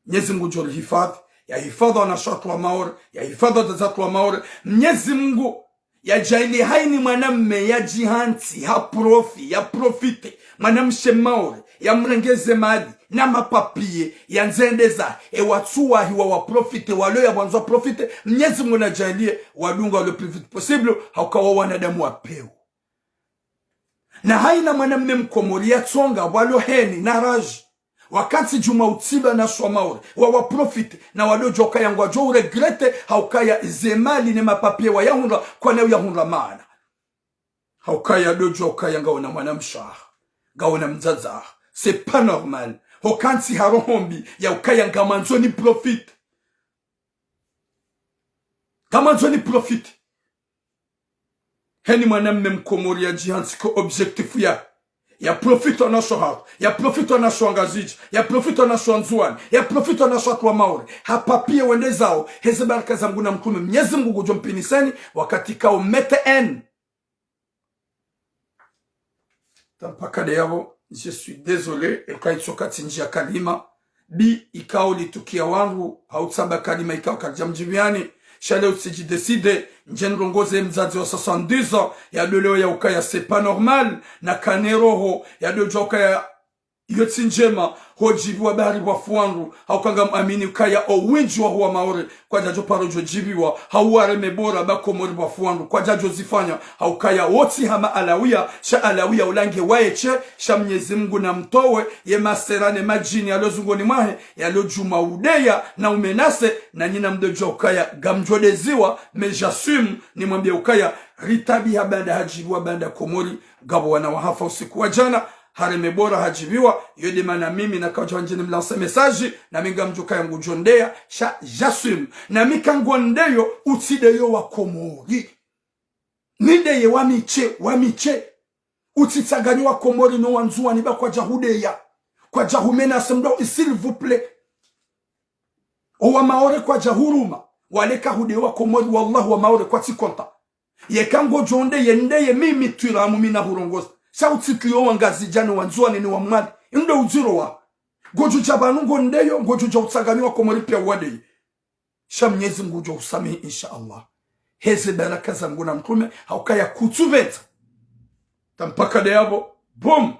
Mnyezi Mungu ngudjo rihifadhwi, yahifadhwi wanashe watru wa Maore, yahifadhwi wadzadze watru wa Maore. Mnyezi Mungu yadjaanlie haina mwanamme yadjihantsi, ha profit, ya profiter mwanamshe Maore, yamrengeze mali, na ma papiers, yandze yende zahe, ewatsu wahi wa wa profiter, walo ya pvwandzo wa profiter, Mnyezi Mungu nadjaanlie, wadungwa le plus vite possible, hauka wo wanadamu wa pewu. Na haina mwanamme mkomori yatsonga pvwalo haine na rage. Wakati djumwa utsimba wanashe wa Maore, wa wa profiter, na wadodjo ukaya ngwadjo uregretter, haukaya ze mali ne ma papiers wayahundra, kwana uyahundra maana. Haukaya dodjo ukaya ngawona mwanamshe waho, ngawona mdzadze waho. C'est pas normal. Hukantsi ha roho mbi, ya ukaya ngamwandzo ni profiter. Ngamwandzo ni profiter. Haina mwanamme mkomori yadjihantsi ko objectif ya, ya profiter wanashe wahatru, ya profiter wanashe wa Ngazidja, ya profiter wanashe wa Ndzuwani, ya profiter wanashe watru wa Maore. Ha papiers wende zawo, heze baraka za Mngu na mtrume, Mnyezi Mungu ngudjo mpiniseni, wakati kao mettre haine. Hata mpaka ndeyapvo, je suis désolé, eka itsoka tsindjia kalima, bi ikao litukia wandru, hau tsamba kalima ikao kalidja mdjibiyani, sha leo tsidji décidé, ndje nirongoze mdzadze wa soixante-dix ans, yadjo leo ya ukaya c'est pas normal, na kane roho, yadjo djuwa ukaya iyo tsi ndjema, ho djibiwa bahari pvwafu wandru, hauka ngam amini ukaya o wendji waho wa Maore, kwadjadjo paro djo djibiwa, hau wareme bora ba Komori pvwafu wandru, kwadjadjo zifanya, haukaya wo tsi hama Alawiya, sha Alawiya ulange waye she, sha Mnyezi Mngu na mtowe, ye masera ne madjini yalo zungoni mwahe, yalo djuma udeya, na umenase, na nyinyi mdjo djuwa ukaya, ngamdjo deziwa, mais j'assume, nimwambie ukaya, ritabiha baanda hadjibiwa baanda Komori, ngapvo wana wahafa usiku wa djana, hareme bora hadjibiwa, yo nde mana mimi nakaudja wandjeni mlance message, na mi ngamdjo kaya ngudjo ndeya, sha j'assume. Na mi ka ngo ndeyo, utsi ndeyo wa Komori. Ni ndeye wa mi she, wa mi she. Utsi tsanganyi wa Komori no wa Ndzuwani ba kwadja hudeya. Kwadja humenase mdo, s'il vous plaît. O wa Maore kwadja huruma. Wale ka hudeya wa Komori, wallah wa Maore kwatsi konta. Yeka ngodjo ndeye, ndeye mimi twiramu mi na hurongoza. Sha utsi twiyo wa Ngazidja ni wa Ndzuwani ni wa Mwali. Ndo udziro wa. Ngodjo dja pvanu ngo ndeyo, ngodjo dja utsanganyi wa Komori piya wadeye. Sha Mnyezi Mngu ngudjo usamihi, insha Allah. Heze baraka za Mngu na mtrume, haukaya kutsupvenza. Ta mpaka nde yapvo, boum!